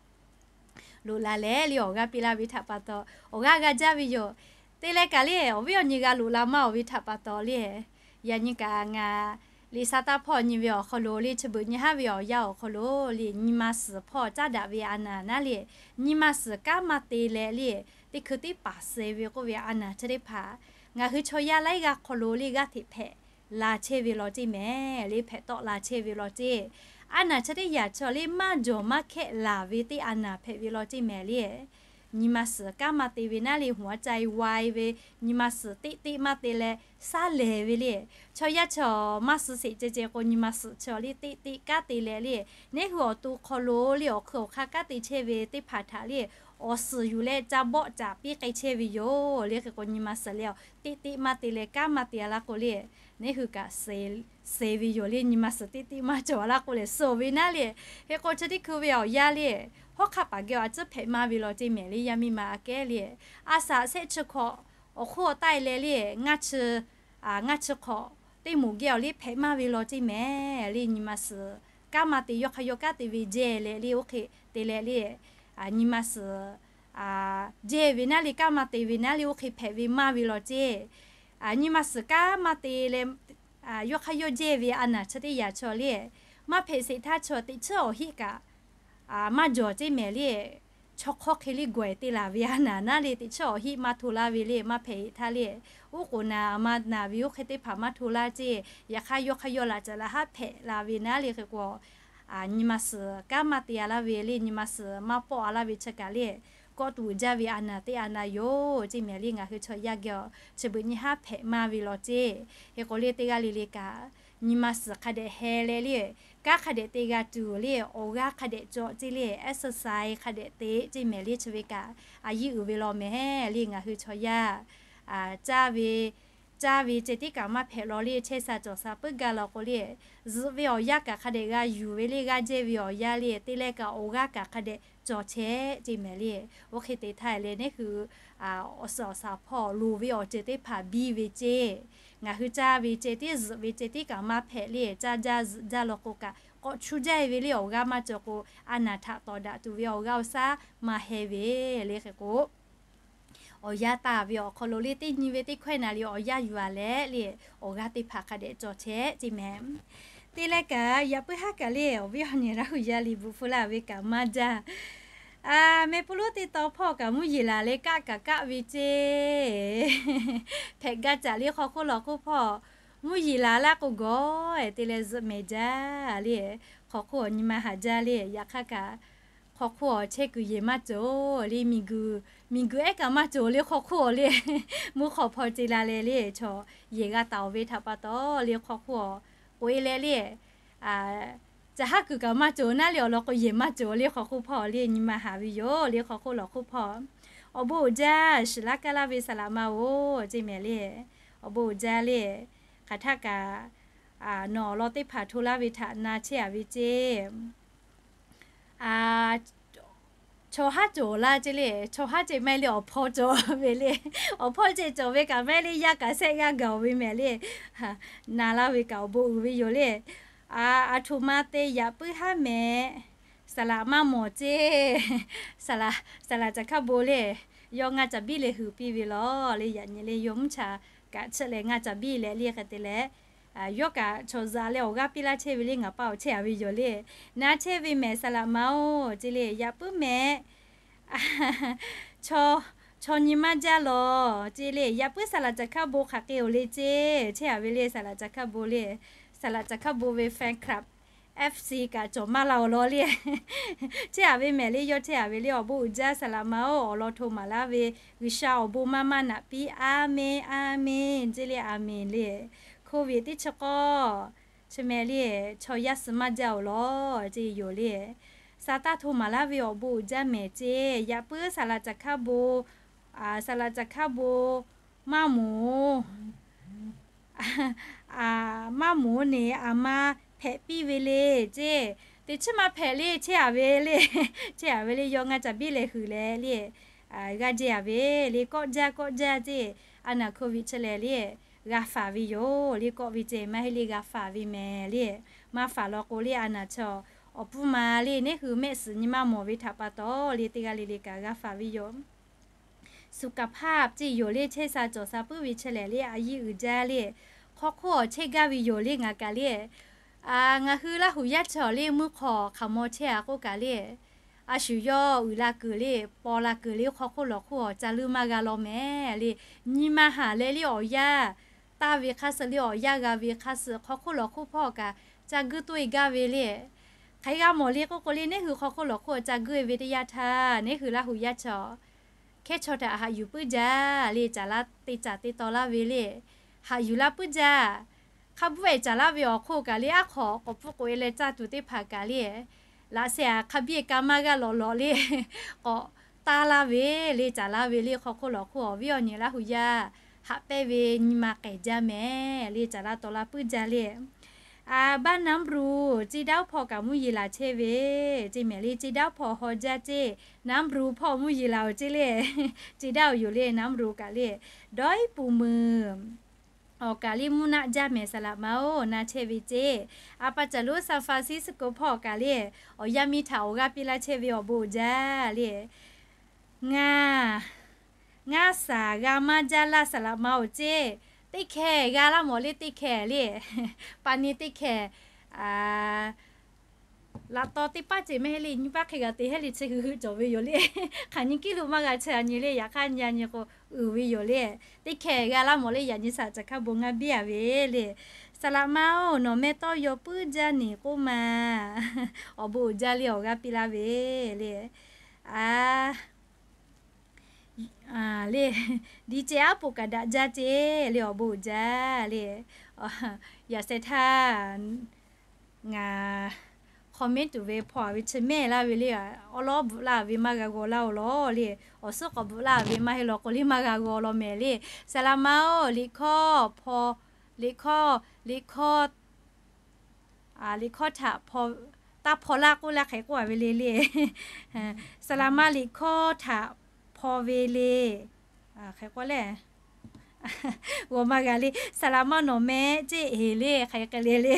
loꞈ la leh le awˬ g'aˇ piˇ laˇ ve htaꞈ pa taw awˬ g'aˇ g'a jaˇ ve yoˬ. Te leh kaꞈ le awˬ viˉ awˬ nyi g'a loꞈ la maˇ-oˬ ve htaꞈ pa taw le, yaꞈ nyi kaꞈ ngaˬ liꞈ sha taˇ hpawˇ nyi ve awˬ hk'aw lo le chi beuꞈ nyi haˉ ve awˬ yanˇ awˬ hk'aw lo le nyi ma suhˍ hpawˇ caˉ daꞈ ve a naˍ naˉ le, nyi ma suhˍ kanˉ maˇ te leh le, teˇ hkui teˇ paˍ suh ve k'oˆ ve a naˬ chi teˇ hpaˍ, ngaˬ hui chaw yaˇ laiˉ g'aˇ hk'aw lo le g'aˇ hteꞈ hpehꞈ la chehˇ ve law ceˇ mehˍ le, hpehꞈ tawˆ la chehˇ ve law ceˇ. A naˬ chi teˇ yanˇ chaw le maˇ jawˬ maˇ hkehˆ laˬ ve teˇ a naˬ hpehꞈ ve law ceˇ mehˍ le. Nyi ma suhˍ kanˉ maˇ te ve naˉ le, หัวใจวาย ve, nyi ma suhˍ teˆ teˆ maˇ te leh saˉ lehˬ ve le. Chaw yaˇ chaw maˇ suh sheˍ ceh ceh k'o, nyi ma suhˍ chaw le teˆ teˆ kanˉ te leh le, neˉ hui awˬ to hk'aw lo le awˬ hk'ui awˬ hk'aˇ kanˉ te chehˇ ve teˇ hpaˍ htaꞈ le, awˬ suhˍ yuˬ leh ca bawˆ caꞈ piˇ k'ai chehˇ ve yoˬ le. Hk'e k'o, nyi ma suhˍ le teˆ teˆ maˇ te leh kanˉ maˇ te a laˇ k'o le, neˉ hui kaꞈ suh ve yoˬ le. Nyi ma suhˍ teˆ teˆ maˇ cawˬ a laˇ k'o lehˬ, suh ve naˉ le. Hk'e k'o, chi teˇ hkui ve awˬ yanˇ le, hawˉ hk'aˇ paˍ geh a tcuhˉ hpehꞈ maˇ ve law ceˇ mehˍ le. Yaˇ miˇ ma aꞈ kehˉ le, a shaꞈ shehˆ chi hk'awꞈ awˬ hk'oˆ awˬ taiˇ leh le, ngaˇ chi, ngaˇ chi hk'awꞈ teˇ moˍ geh awˬ le hpehꞈ maˇ ve law ceˇ mehˍ le. Nyi ma suhˍ kanˉ maˇ te, yawˇ hk'aˇ yawˇ kanˉ te ve jehˇ leh le, oˇ hk'e te leh le, nyi ma suhˍ jehˇ ve naˉ le, kanˉ maˇ te ve naˉ le, oˇ hk'e hpehꞈ ve maˇ ve law ceˇ. Nyi ma suhˍ kanˉ maˇ te leh, yawˇ hk'aˇ yawˇ jehˇ ve a naˬ chi teˇ yanˇ chaw le, maˇ hpehꞈ sheˍ htaˇ chaw teꞈ chiˉ awˬ hiˆ kaꞈ maˇ jawˬ ceˇ mehˍ le. Chaw hk'awˇ hk'e le gawˬ te laˬ ve a naˬ naˉ le, teꞈ chiˉ awˬ hiˆ maˇ hto laˇ ve le, maˇ hpehꞈ sheˍ htaˇ le, uˉ k'oˍ naˍ a ma naˬ ve oˇ hk'e teˇ hpaˍ maˇ hto laˇ ceˇ. Yaꞈ hk'aˇ, yawˇ hk'aˇ yawˇ laꞈ caꞈ laꞈ haˉ hpehꞈ la ve naˉ le. Hk'e k'o, nyi ma suhˍ kanˉ maˇ te a laˇ ve le, nyi ma suhˍ maˇ pawˆ a laˇ ve chi kaꞈ le, kawˆ tuˬ jaˇ ve a naˬ teˇ a naˬ yoˬ ceˇ mehˍ le. Ngaˬ hui chaw yaˇ geh chi beuꞈ nyi haˉ hpehꞈ maˇ ve law ceˇ. Hk'e k'o le, teˇ g'aˇ le le kaꞈ nyi ma suhˍ hk'a dehꞈ heh leh le, kanˉ hk'a dehꞈ te g'a tuˬ le, awˬ g'aˇ hk'a dehꞈ cawˬ ceˇ le, exercise hk'a dehꞈ te ceˇ mehˍ le. Chi ve kaꞈ a yiˇ uiˍ ve law mehˍ le. Ngaˬ hui chaw yaˇ caˇ ve, caˇ ve ceh tiˉ kaꞈ maˇ hpehꞈ law le, chehˇ sha cawˬ sha puiˉ gaˇ law k'o le, zuhꞈ ve awˬ yanˇ kaꞈ hk'a dehꞈ g'a yuˬ ve le, g'aˇ jehˇ ve awˬ yanˇ le, teˇ leh kaꞈ awˬ g'aˇ kaꞈ hk'a dehꞈ cawˬ chehˇ ceˇ mehˍ le. Oˇ hk'e te htaˇ leh neˉ hui awˬ suhˍ awˬ shaˍ hpawˇ loˍ ve awˬ ceuˬ teˇ hpaˍ biˇ ve ceˇ. Ngaˬ hui caˇ ve ceh tiˉ zuhꞈ ve ceh tiˉ kaꞈ maˇ hpehꞈ le, caˇ jaˇ zuhꞈ jaˇ law k'o kaꞈ k'awꞈ chu jaˇ ve le, awˬ g'aˇ maˇ cawˬ k'o, a naˬ htaꞈ tawˍ daꞈ tuˬ ve awˬ g'aˇ awˬ shaˉ maˇ heh ve le. Hk'e k'o, awˬ yanˇ taˍ ve awˬ hk'aw lo le teˇ nyi ve teˇ hkawehˇ naˍ le awˬ yanˇ yuˬ a leh le, awˬ g'aˇ teˇ hpaˍ hk'a dehꞈ cawˬ chehˇ ceˇ mehˍ. Teˇ leh kaꞈ yaꞈ puiˉ haˉ kaꞈ le, awˬ viˉ awˬ nyi Laˇ hu yaˇ liꞈ bvuhꞈ hpu laˇ ve kaꞈ maˇ jaˇ. Meh pui lonˉ teˇ taw hpawˇ kaꞈ mvuhˇ yeˬ laˬ leh kaˆ kaꞈ kaˆ ve ceˇ. Hpehꞈ gaˇ caꞈ le hk'aw hk'oˆ lawˬ hk'oˆ hpawˇ, mvuhˇ yeˬ laˬ laˇ k'o gawˬ te leh zuhꞈ mehˍ jaˇ le. Hk'aw hk'oˆ awˬ nyi ma haˍ jaˇ le. Yaꞈ hk'aˇ kaꞈ hk'aw hk'oˆ awˬ chehˇ kuiˬ yehˬ maˇ cawˬ le. Miˬ guiˬ, miˬ guiˬ ehˉ kaꞈ maˇ cawˬ le hk'aw hk'oˆ awˬ le. Mvuhˇ hk'awꞈ hpaw ce la leh le, chaw yehˬ g'a taˍ oˬ ve htaꞈ pa taw le hk'aw hk'oˆ awˬ k'oꞈ e leh le, caˬ haˉ kuiˬ kaꞈ maˇ cawˬ naˉ le, awˬ lawn k'o yehˬ maˇ cawˬ le hk'aw hk'oˆ hpawˇ le. Nyi ma haˍ ve yoˬ le hk'aw hk'oˆ lawˬ hk'oˆ hpawˇ. Awˬ bon uiˍ jaˇ, shiˍ laˇ kaˇ laˇ ve saˍ laꞈ ma oˬ ceˇ mehˍ le. Awˬ bon uiˍ jaˇ le. Hk'aˬ htaˇ kaꞈ nawˬ awˬ lawn teˇ hpaˍ hto laˇ ve htaꞈ na chehˇ a ve ceˇ. Chaw haˉ cawˬ laˇ ceˇ le. Chaw haˉ ceh maˇ heˆ le, awˬ hpawˇ cawˬ ve le. Awˬ hpawˇ ceh cawˬ ve kaꞈ maˇ heˆ le, yaˇ kaꞈ shehˆ g'aˇ gaˬ oˬ ve mehˍ le. Na laˇ ve kaꞈ awˬ bon uiˍ ve yoˬ le. Aˬ htoꞈ ma te yaꞈ puiˉ haˉ mehˍ. Saˍ laꞈ maˇ mawˬ ceˇ. Saˍ laꞈ caˬ hkaˇ bon le. Yawˇ ngaˇ caˍ biˇ leh huiˍ piˇ ve lawˬ le. Yaꞈ nyi le yawˇ mvuhˇ cha kaꞈ chiˇ leh ngaˇ caˍ biˇ leh le hk'e te leh, yawˇ kaꞈ chaw zuhꞈ leh awˬ g'aˇ piˇ laˇ chehˇ ve le. Ngaˬ pa awˬ chehˇ a ve yoˬ le. Na chehˇ ve mehˍ saˍ laꞈ ma oˬ ceˇ le, yaꞈ puiˉ mehˍ. Chaw nyi maˇ jaˇ lawˬ ceˇ le. Yaꞈ puiˉ saˍ laꞈ caˬ hkaˇ bon hk'aˬ hk'e oˬ le ceˇ. Chehˇ a ve le saˍ laꞈ caˬ hkaˇ bon le. Saˍ laꞈ caˬ hkaˇ bon ve fan club, FC kaꞈ cawˬ maˇ la awˬ lawn le. Chehˇ a ve mehˍ le, yawˇ chehˇ a ve le. Awˬ bon uiˍ jaˇ saˍ laꞈ ma oˬ, awˬ lawn hto maˍ laˇ ve G'uiˬsha awˬ bon maˇ maˇ naꞈ piˇ. Aˍmenˍ, aˍmenˍ ceˇ le, aˍmenˍ le. Covid teˇ chi k'awˇ chi mehˍ le, chaw yaˇ suh maˇ jaˇ oˬ lawˬ ceˇ yoˬ le. Saˍtanˍ hto maˍ laˇ ve awˬ bon uiˍ jaˇ mehˍ ceˇ. Yaꞈ puiˉ saˍ laꞈ caˬ hkaˇ bon, saˍ laꞈ caˬ hkaˇ bon maˇ moˍ maˇ moˍ neˬ aˬ ma hpehꞈ piˇ ve le ceˇ. Teˇ chiˉ maˇ hpehꞈ le, chehˇ a ve le. Chehˇ a ve le, yawˇ ngaˇ caˍ biˇ leh huiˍ leh le, g'aˇ jehˇ a ve le. Kawˆ jaˇ kawˆ jaˇ ceˇ. A naˬ Covid chi lehˬ le, g'a faˍ ve yoˬ le. Kawˆ ve ceh maˇ heˆ le, g'a faˍ ve mehˍ le. Maˇ faˍ law k'o le, a naˬ chaw awˬ puˇ ma le, neˉ hui mehˆ suhˍ nyi maˇ mawˬ ve htaꞈ pa taw le, teˇ g'aˇ le le kaꞈ g'a faˍ ve yoˬ. สุขภาพ ceˇ yoˬ le. Chehˇ sha cawˬ sha puiˉ ve chi lehˬ le, a yiˇ uiˍ jaˇ le. Hk'aw hk'oˆ awˬ chehˇ gaˇ ve yoˬ le. Ngaˬ kaꞈ le, ngaˬ hui Laˇ huˍ yaˇ chaw le, mvuhˇ hk'aw hk'aˬ maw chehˇ a k'oˆ kaꞈ le, A shu yawˇ uiˍ la kuiˬ le, paw la kuiˬ le, hk'aw hk'oˆ lawˬ hk'oˆ awˬ ca leuˇ maˇ g'a law mehˍ le. Nyi ma haˍ leh le awˬ yanˇ taˇ ve hk'aˇ suh le, awˬ yanˇ g'a ve hk'aˇ suh hk'aw hk'oˆ lawˬ hk'oˆ hpawˇ kaꞈ ca guiˇ toˇ e gaˇ ve le. Hk'aˬ hk'e g'a mawˬ le k'oˆ k'o le, neˇ hui hk'aw hk'oˆ lawˬ hk'oˆ ca guiˇ e ve teˇ yanˇ htaˇ, neˇ hui Laˇ hu yaˇ chaw hkehˉ chaw htaꞈ haꞈ yuˬ puiˉ jaˇ le, caˍ laˇ te caˍ te taw laˇ ve le. Haꞈ yuˬ laˇ puiˉ jaˇ. Hk'a bvuhˆ e caˍ laˇ ve awˬ hk'oˆ kaꞈ le, aˉ hk'awꞈ k'awꞈ pfuhˇ k'oꞈ e leh caˇ tuˬ teˇ hpaˍ kaꞈ le, laꞈ sheh a hk'a biˇ e ka maˇ g'aˇ lawꞈ lawꞈ le, k'awꞈ taˇ laˇ ve le, caˍ laˇ ve le. Hk'aw hk'oˆ lawˬ hk'oˆ awˬ viˉ awˬ nyi Laˇ hu yaˇ haꞈ pehnˇ ve nyi ma k'ehˬ jaˇ mehˍ le, caˍ laˇ taw laˇ puiˉ jaˇ le. A, baˆ naˉ bru, ceˇ daˇ oˇ hpawˇ kaꞈ mvuhˇ yeˬ laˬ chehˇ ve ceˇ mehˍ le. Ceˇ daˇ oˇ hpawˇ haw jaˇ ceˇ, naˉ bru hpawˇ mvuhˇ yeˬ laˬ oˬ ceˇ le. Ceˇ daˇ oˬ yoˬ le, naˉ bru kaꞈ le. Dawˇ iˉ puˍ meuˍ awˬ kaꞈ le mvuhˇ naˆ jaˇ mehˍ, saˍ laꞈ ma oˬ, na chehˇ ve ceˇ. A pa caˬ lonˉ San Francisco hpawˇ kaꞈ le, awˬ yaˇ miˇ htaꞈ awˬ g'aˇ piˇ laˇ chehˇ ve awˬ bon uiˍ jaˇ le. Ngaˬ, ngaˇ shaˍ g'a maˇ jaˇ laˇ, saˍ laꞈ ma oˬ ceˇ. Teˇ hkeh g'a laˇ mawˬ le, teˇ hkeh le. Pa ni teˇ hkeh, a, laꞈ taw teˇ paˉ ceˬ mehˍ le, nyi paˉ hk'e g'a te hehˉ le, chi hui hui cawˬ ve yoˬ le. Hk'aˬ nyi kiˉ lo maˇ g'a chi a nyi le, yaꞈ hk'aˇ nyi a nyi k'o uiˍ ve yoˬ le. Teˇ hkeh g'a laˇ mawˬ le, yaꞈ nyi saˍ laꞈ caˬ hkaˇ bon ngaˇ biˇ a ve le. Saˍ laꞈ ma oˬ, nawˬ meh tawˇ yaw puiˉ jaˇ neˍ k'oˆ ma. Awˬ bon uiˍ jaˇ le, awˬ g'aˇ piˇ laˇ ve le. A, le, di ceh aˉ poꞈ kaꞈ daꞈ jaˇ ceˇ le, awˬ bon uiˍ jaˇ le. Yaꞈ sheh htaˇ ngaˬ comment tuˬ ve hpawˇ a ve chi mehˇ laˇ ve le, awˉ lawˉ bvuhꞈ laˇ ve maˇ g'a g'aw laˇ oˬ lawˬ le. Awˬ suhˉ k'awꞈ bvuhꞈ laˇ ve maˇ heˆ law k'o le maˇ g'a g'aw law mehˍ le. Saˍ laꞈ ma oˬ, liꞈ hkawˇ hpaw, liꞈ hkawˇ, liꞈ hkawˇ, liꞈ hkawˇ htaꞈ taˇ hpaw laˇ k'oˆ laˇ hk'e k'oˆ a ve le le. Saˍ laꞈ ma liꞈ hkawˇ htaꞈ hpaw ve le. Hk'e k'oˆ le, g'aw maˇ g'a le. Saˍ laꞈ ma nawˬ meh ceˇ eˬ le, hk'e k'ai le le.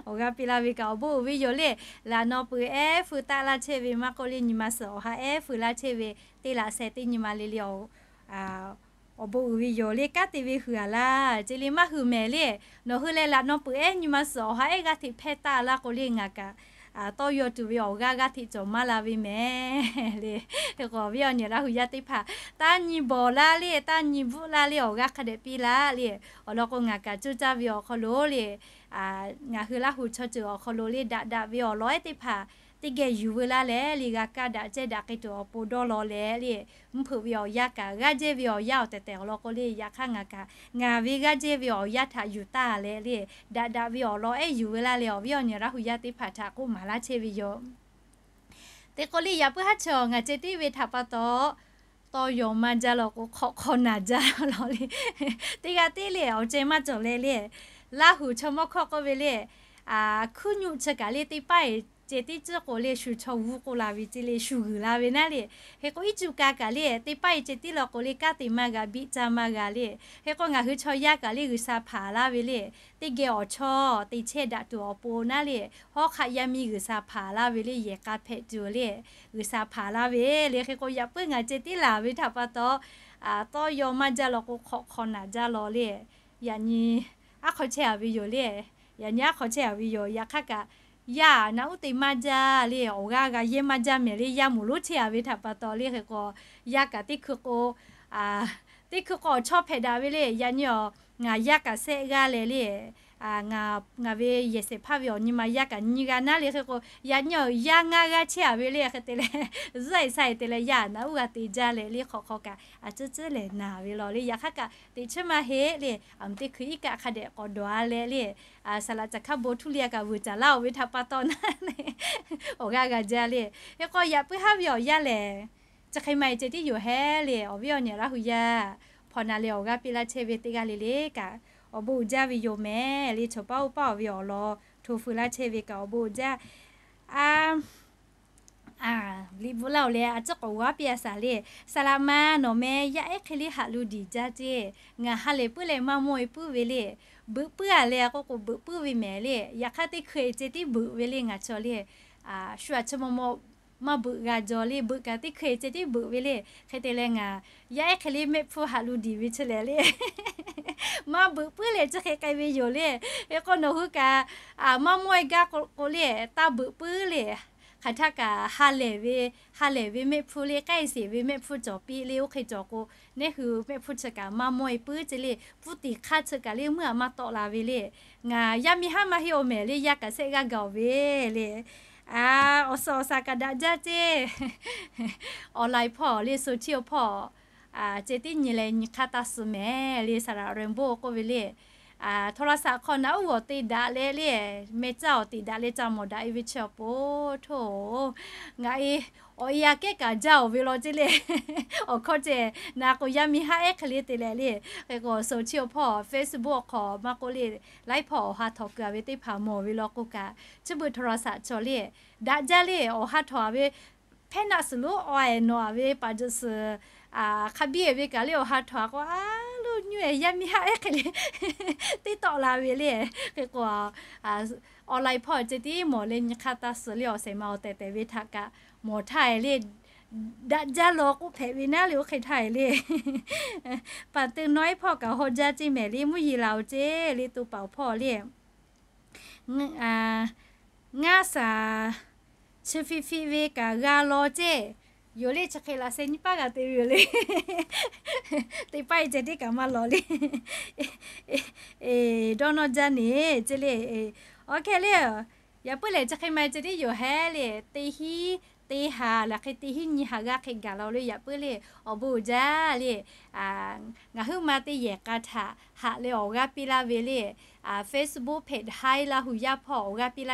Awˬ g'aˇ piˇ laˇ ve kaꞈ awˬ bon uiˍ ve yoˬ le. Laꞈ naw peuˬ ehˉ feu taˆ laˇ chehˇ ve maˇ k'oˆ le, nyi ma suhˍ awˬ ha ehˉ feu laˇ chehˇ ve teˇ laꞈ sheh teˇ nyi ma le le, awˬ bon uiˍ ve yoˬ le. Kanˉ te ve hui a laˇ ceˇ le, maˇ hui mehˍ le. Nawˬ hui leh laꞈ naw peuˬ ehˉ nyi ma suhˍ awˬ ha ehˉ g'aˇ hteꞈ hpehˇ taˆ laˇ k'o le, ngaˬ kaꞈ tawˇ yaw tuˬ ve awˬ g'aˇ g'aˇ hteꞈ cawˬ maˇ la ve mehˍ le. Hk'e k'o awˬ viˉ awˬ nyi Laˇ hu yaˇ teˇ hpaˍ, taˇ nyi bawˬ laˇ le, taˇ nyi bvuhˆ laˇ le, awˬ g'aˇ hk'a dehꞈ piˇ laˇ le. Awˬ lawn k'o ngaˬ kaꞈ coˇ caˇ ve awˬ hk'aw lo le, ngaˬ hui Laˇ hu chaw ceuˬ awˬ hk'aw lo le daꞈ daꞈ ve awˬ lawn ehˉ teˇ hpaˍ teˇ geh yuˬ veu laˇ leh le, g'a kaˇ daꞈ cehˇ daꞈ k'ai tuˬ awˬ pon dawˇ law leh le, mvuhˇ hpeuꞈ ve awˬ yanˇ kaꞈ g'aˇ jehˇ ve awˬ yanˇ awˬ tehˬ tehˬ awˬ lawn k'o le, yaꞈ hk'aˇ ngaˬ kaꞈ ngaˬ ve g'aˇ jehˇ ve awˬ yanˇ htaꞈ yuˬ taˍ leh le, daꞈ daꞈ ve awˬ lawn ehˉ yuˬ veu laˇ leh awˬ viˉ awˬ nyi Laˇ hu yaˇ teˇ hpaˍ htaꞈ k'oˆ maˍ laˇ chehˇ ve yoˬ. Te k'o le, yaꞈ puiˉ haˉ chaw ngaˬ ceh tiˉ ve htaꞈ pa taw, tawˇ yaw maˇ jaˇ law k'o, hk'awꞈ hk'aw naˬ jaˇ law le. Teˇ g'aˇ tiˉ le, awˬ ceh maˇ cawˬ leh le, Laˇ hu chaw mawˇ hkawˇ k'oˆ ve le, hkuiˉ nyuˆ chi kaꞈ le teˇ paˉ e ceh tiˉ ciˉ k'o le, shu chaw g'uˇ k'oˆ la ve ceˇ le, shu g'uiˬ la ve naˉ le. Hk'e k'o iˉ cuˇ ka kaꞈ le, teˇ paˉ e ceh tiˉ law k'o le, kanˉ te maˇ g'a, biˆ caˇ maˇ g'a le. Hk'e k'o ngaˬ hui chaw yaˇ kaꞈ le, G'uiˬsha hpanˍ laˇ ve le, teˇ geh awˬ chawˇ te chehˇ daꞈ tuˬ awˬ pon naˉ le, hawˉ hk'aˆ yaˇ miˇ G'uiˬsha hpanˍ laˇ ve le, yehˬ k'a hpehꞈ tuˬ le, G'uiˬsha hpanˍ laˇ ve le. Hk'e k'o yaꞈ puiˉ ngaˬ ceh tiˉ laˬ ve htaꞈ pa taw, tawˇ yaw maˇ jaˇ law k'o, hk'awꞈ hk'aw naˬ jaˇ law le. Yaꞈ nyi aˉ hk'aw chehˇ a ve yoˬ le. Yaꞈ nyi aˉ hk'aw chehˇ a ve yoˬ. Yaꞈ hk'aˇ kaꞈ, yaˇ naꞈ uˉ te maˇ jaˇ le, awˬ g'aˇ g'a yehˇ maˇ jaˇ mehˍ le, yaˇ moˍ lonˉ chehˇ a ve htaꞈ pa taw le. Hk'e k'o yaˇ kaꞈ teˇ hkui k'o, teˇ hkui k'o awˬ chawˇ hpehꞈ daꞈ ve le. Yaꞈ nyi awˬ ngaˬ yaˇ kaꞈ shehˆ g'aˇ leh le, ngaˬ ve yehˬ shehˍ hpaˇ ve awˬ nyi ma yaˇ kaꞈ nyiˇ g'aˇ naˉ le. Hk'e k'o yaꞈ nyi awˬ yaˇ ngaˇ g'aˇ chehˇ a ve le. Hk'e te leh zuhˆ e sha e te leh yaˇ naꞈ uˉ g'a te jaˇ leh le, hk'awꞈ hk'aw kaꞈ a ciˉ ciˉ lehˬ naˬ ve law le. Yaꞈ hk'aˇ kaꞈ teꞈ chiˉ maˇ heˆ le, a teˇ hkui iˉ kaˆ hk'a dehꞈ k'awꞈ dawˬ a leh le, saˍ laꞈ caˬ hkaˇ bon htuˇ le a kaꞈ vuiˬ caˍ laˇ oˬ ve htaꞈ pa taw naˉ le, awˬ g'aˇ g'a jaˇ le. Hk'e k'o yaꞈ puiˉ haˉ ve awˬ yaˇ lehˬ, chi hk'e ma e ceh tiˉ yoˬ hehˉ le. Awˬ viˉ awˬ nyi Laˇ hu yaˇ hpawnˬ na leh awˬ g'aˇ piˇ laˇ chehˇ ve teˇ g'aˇ le le kaꞈ awˬ bon uiˍ jaˇ ve yoˬ mehˍ le. Chaw paˉ oˇ paˉ awˬ ve awˬ lawn hto feu laˇ chehˇ ve kaꞈ awˬ bon uiˍ jaˇ. A, liꞈ bvuhꞈ laˇ oˬ leh a ciˉ k'awꞈ g'aˇ piˇ a shaˍ le. Saˍ laꞈ ma nawˬ meh yaˇ ehˉ hk'e le haꞈ lu diˬ jaˇ ceˇ. Ngaˬ ha lehˬ puiˉ leh maˇ mawˇ e puiˉ ve le. Beuꞈ puiˉ a leh k'oˆ k'o beuꞈ puiˉ ve mehˍ le. Yaꞈ hk'aˇ teˇ hkui e ceh tiˉ beuꞈ ve le ngaˬ chaw le. Shu a chi maw maw maˇ beuꞈ g'a jaw le, beuꞈ kaꞈ teˇ hkui e ceh tiˉ beuꞈ ve le. Hk'e te leh ngaˬ yaˇ ehˉ hk'e le mehˆ hpfuhˇ haꞈ lu diˬ ve chi lehˬ le, maˇ beuꞈ puiˉ leh chi hk'e k'ai ve yoˬ le. Hk'e k'o nawˬ hui kaꞈ maˇ mawˇ e gaˇ k'o le, taˇ beuꞈ puiˉ le. Hk'aˬ htaˇ kaꞈ ha lehˬ ve, ha lehˬ ve mehˆ hpfuhˇ le, k'ehˆ sheˍ ve mehˆ hpfuhˇ cawˬ piˇ le, oˇ hk'e cawˬ k'o, neˇ hui mehˆ hpfuhˇ chi kaꞈ maˇ mawˇ e puiˉ ce le, pfuhˇ tiˍ hk'aˇ chi kaꞈ le meuˇ aꞈ maˇ tawˆ la ve le. Ngaˬ yaˇ miˇ haˉ maˇ heˆ awˬ mehˍ le, yaˇ kaꞈ sehˆ g'aˇ gaˬ ve le. Awˬ suhˍ awˬ shaˍ kaꞈ daꞈ jaˇ ceˇ. Online hpawˇ le, social hpawˇ ceh tiˉ nyi leh nyi hk'aˇ taˇ suh mehˍ le, สระแรมโบ้ k'oˆ ve le. โทรศัพท์ hk'aw naꞈ uˉ awˬ te daꞈ leh le, meh caˇ awˬ te daꞈ leh ca mawˬ daꞈ e ve chi awˬ pon htoˇ, ngaˬ e awˬ e aꞈ kehˉ kaꞈ jaˇ oˬ ve law ceˇ le. Awˬ hkawˇ ceh naˍ k'o, yaˇ miˇ haˉ ehˉ hk'e le te leh le, hk'e k'o social hpawˇ Facebook awˬ hk'aw maˇ k'oˆ le, live hpawˇ awˬ ha htawꞈ keu a ve teˇ hpaˍ mawˬ ve law k'o kaꞈ, chi beuꞈ โทรศัพท์ cawˬ le, daꞈ jaˇ le. Awˬ ha htawꞈ a ve hpehˇ naˆ suhˍ lo awˬ a ehˍ nawˬ a ve paˍ juˬ suhˍ hk'a biˇ e ve kaꞈ le, awˬ ha htawꞈ a k'o a loˇ nyuˇ ehˍ yaˇ miˇ haˉ ehˉ hk'e le teˇ tawˆ la ve le. Hk'e k'o, online hpawˇ ceh tiˉ mawˬ leh nyi hk'aˇ taˇ suh le, awˬ shehˍ ma awˬ tehˬ tehˬ ve htaꞈ kaꞈ mawˬ htaˇ e le, daꞈ jaˇ law k'oˆ hpehꞈ ve naˉ le, oˇ hk'e htaˇ e le. Paˍ teu nawˉ ehˉ hpawˇ kaꞈ haw jaˇ ceˇ mehˍ le, mvuhˇ yeˬ la oˬ ceˇ le, to paˍ awˬ hpawˇ le. Ngaˇ shaˍ chi hpiˇ hpiˇ ve kaꞈ g'a law ceˇ. Yoˬ le, chi hk'e laꞈ sheh nyiˇ paˆ g'a te ve yoˬ le. Teˇ paˆ e ceh tiˉ kaꞈ maˇ lawˬ le. Dawˇ nawˇ jaˇ neˬ ceˇ le. Awˬ hk'e le, yaꞈ puiˉ lehˬ chi hk'e ma ceh tiˉ yoˬ hehˉ le. Teˇ hinˉ teˇ haˍ lehˬ hk'e teˇ hinˉ nyiˇ haˍ g'aˇ hk'e gaˬ la le, yaꞈ puiˉ le. Awˬ bon uiˍ jaˇ le. Ngaˬ huiˉ ma teˇ yehˬ k'a htaꞈ haꞈ leh awˬ g'aˇ piˇ laˇ ve le. Facebook hpehꞈ haiˉ Laˇ hu yaˇ hpawˇ awˬ g'aˇ piˇ laˇ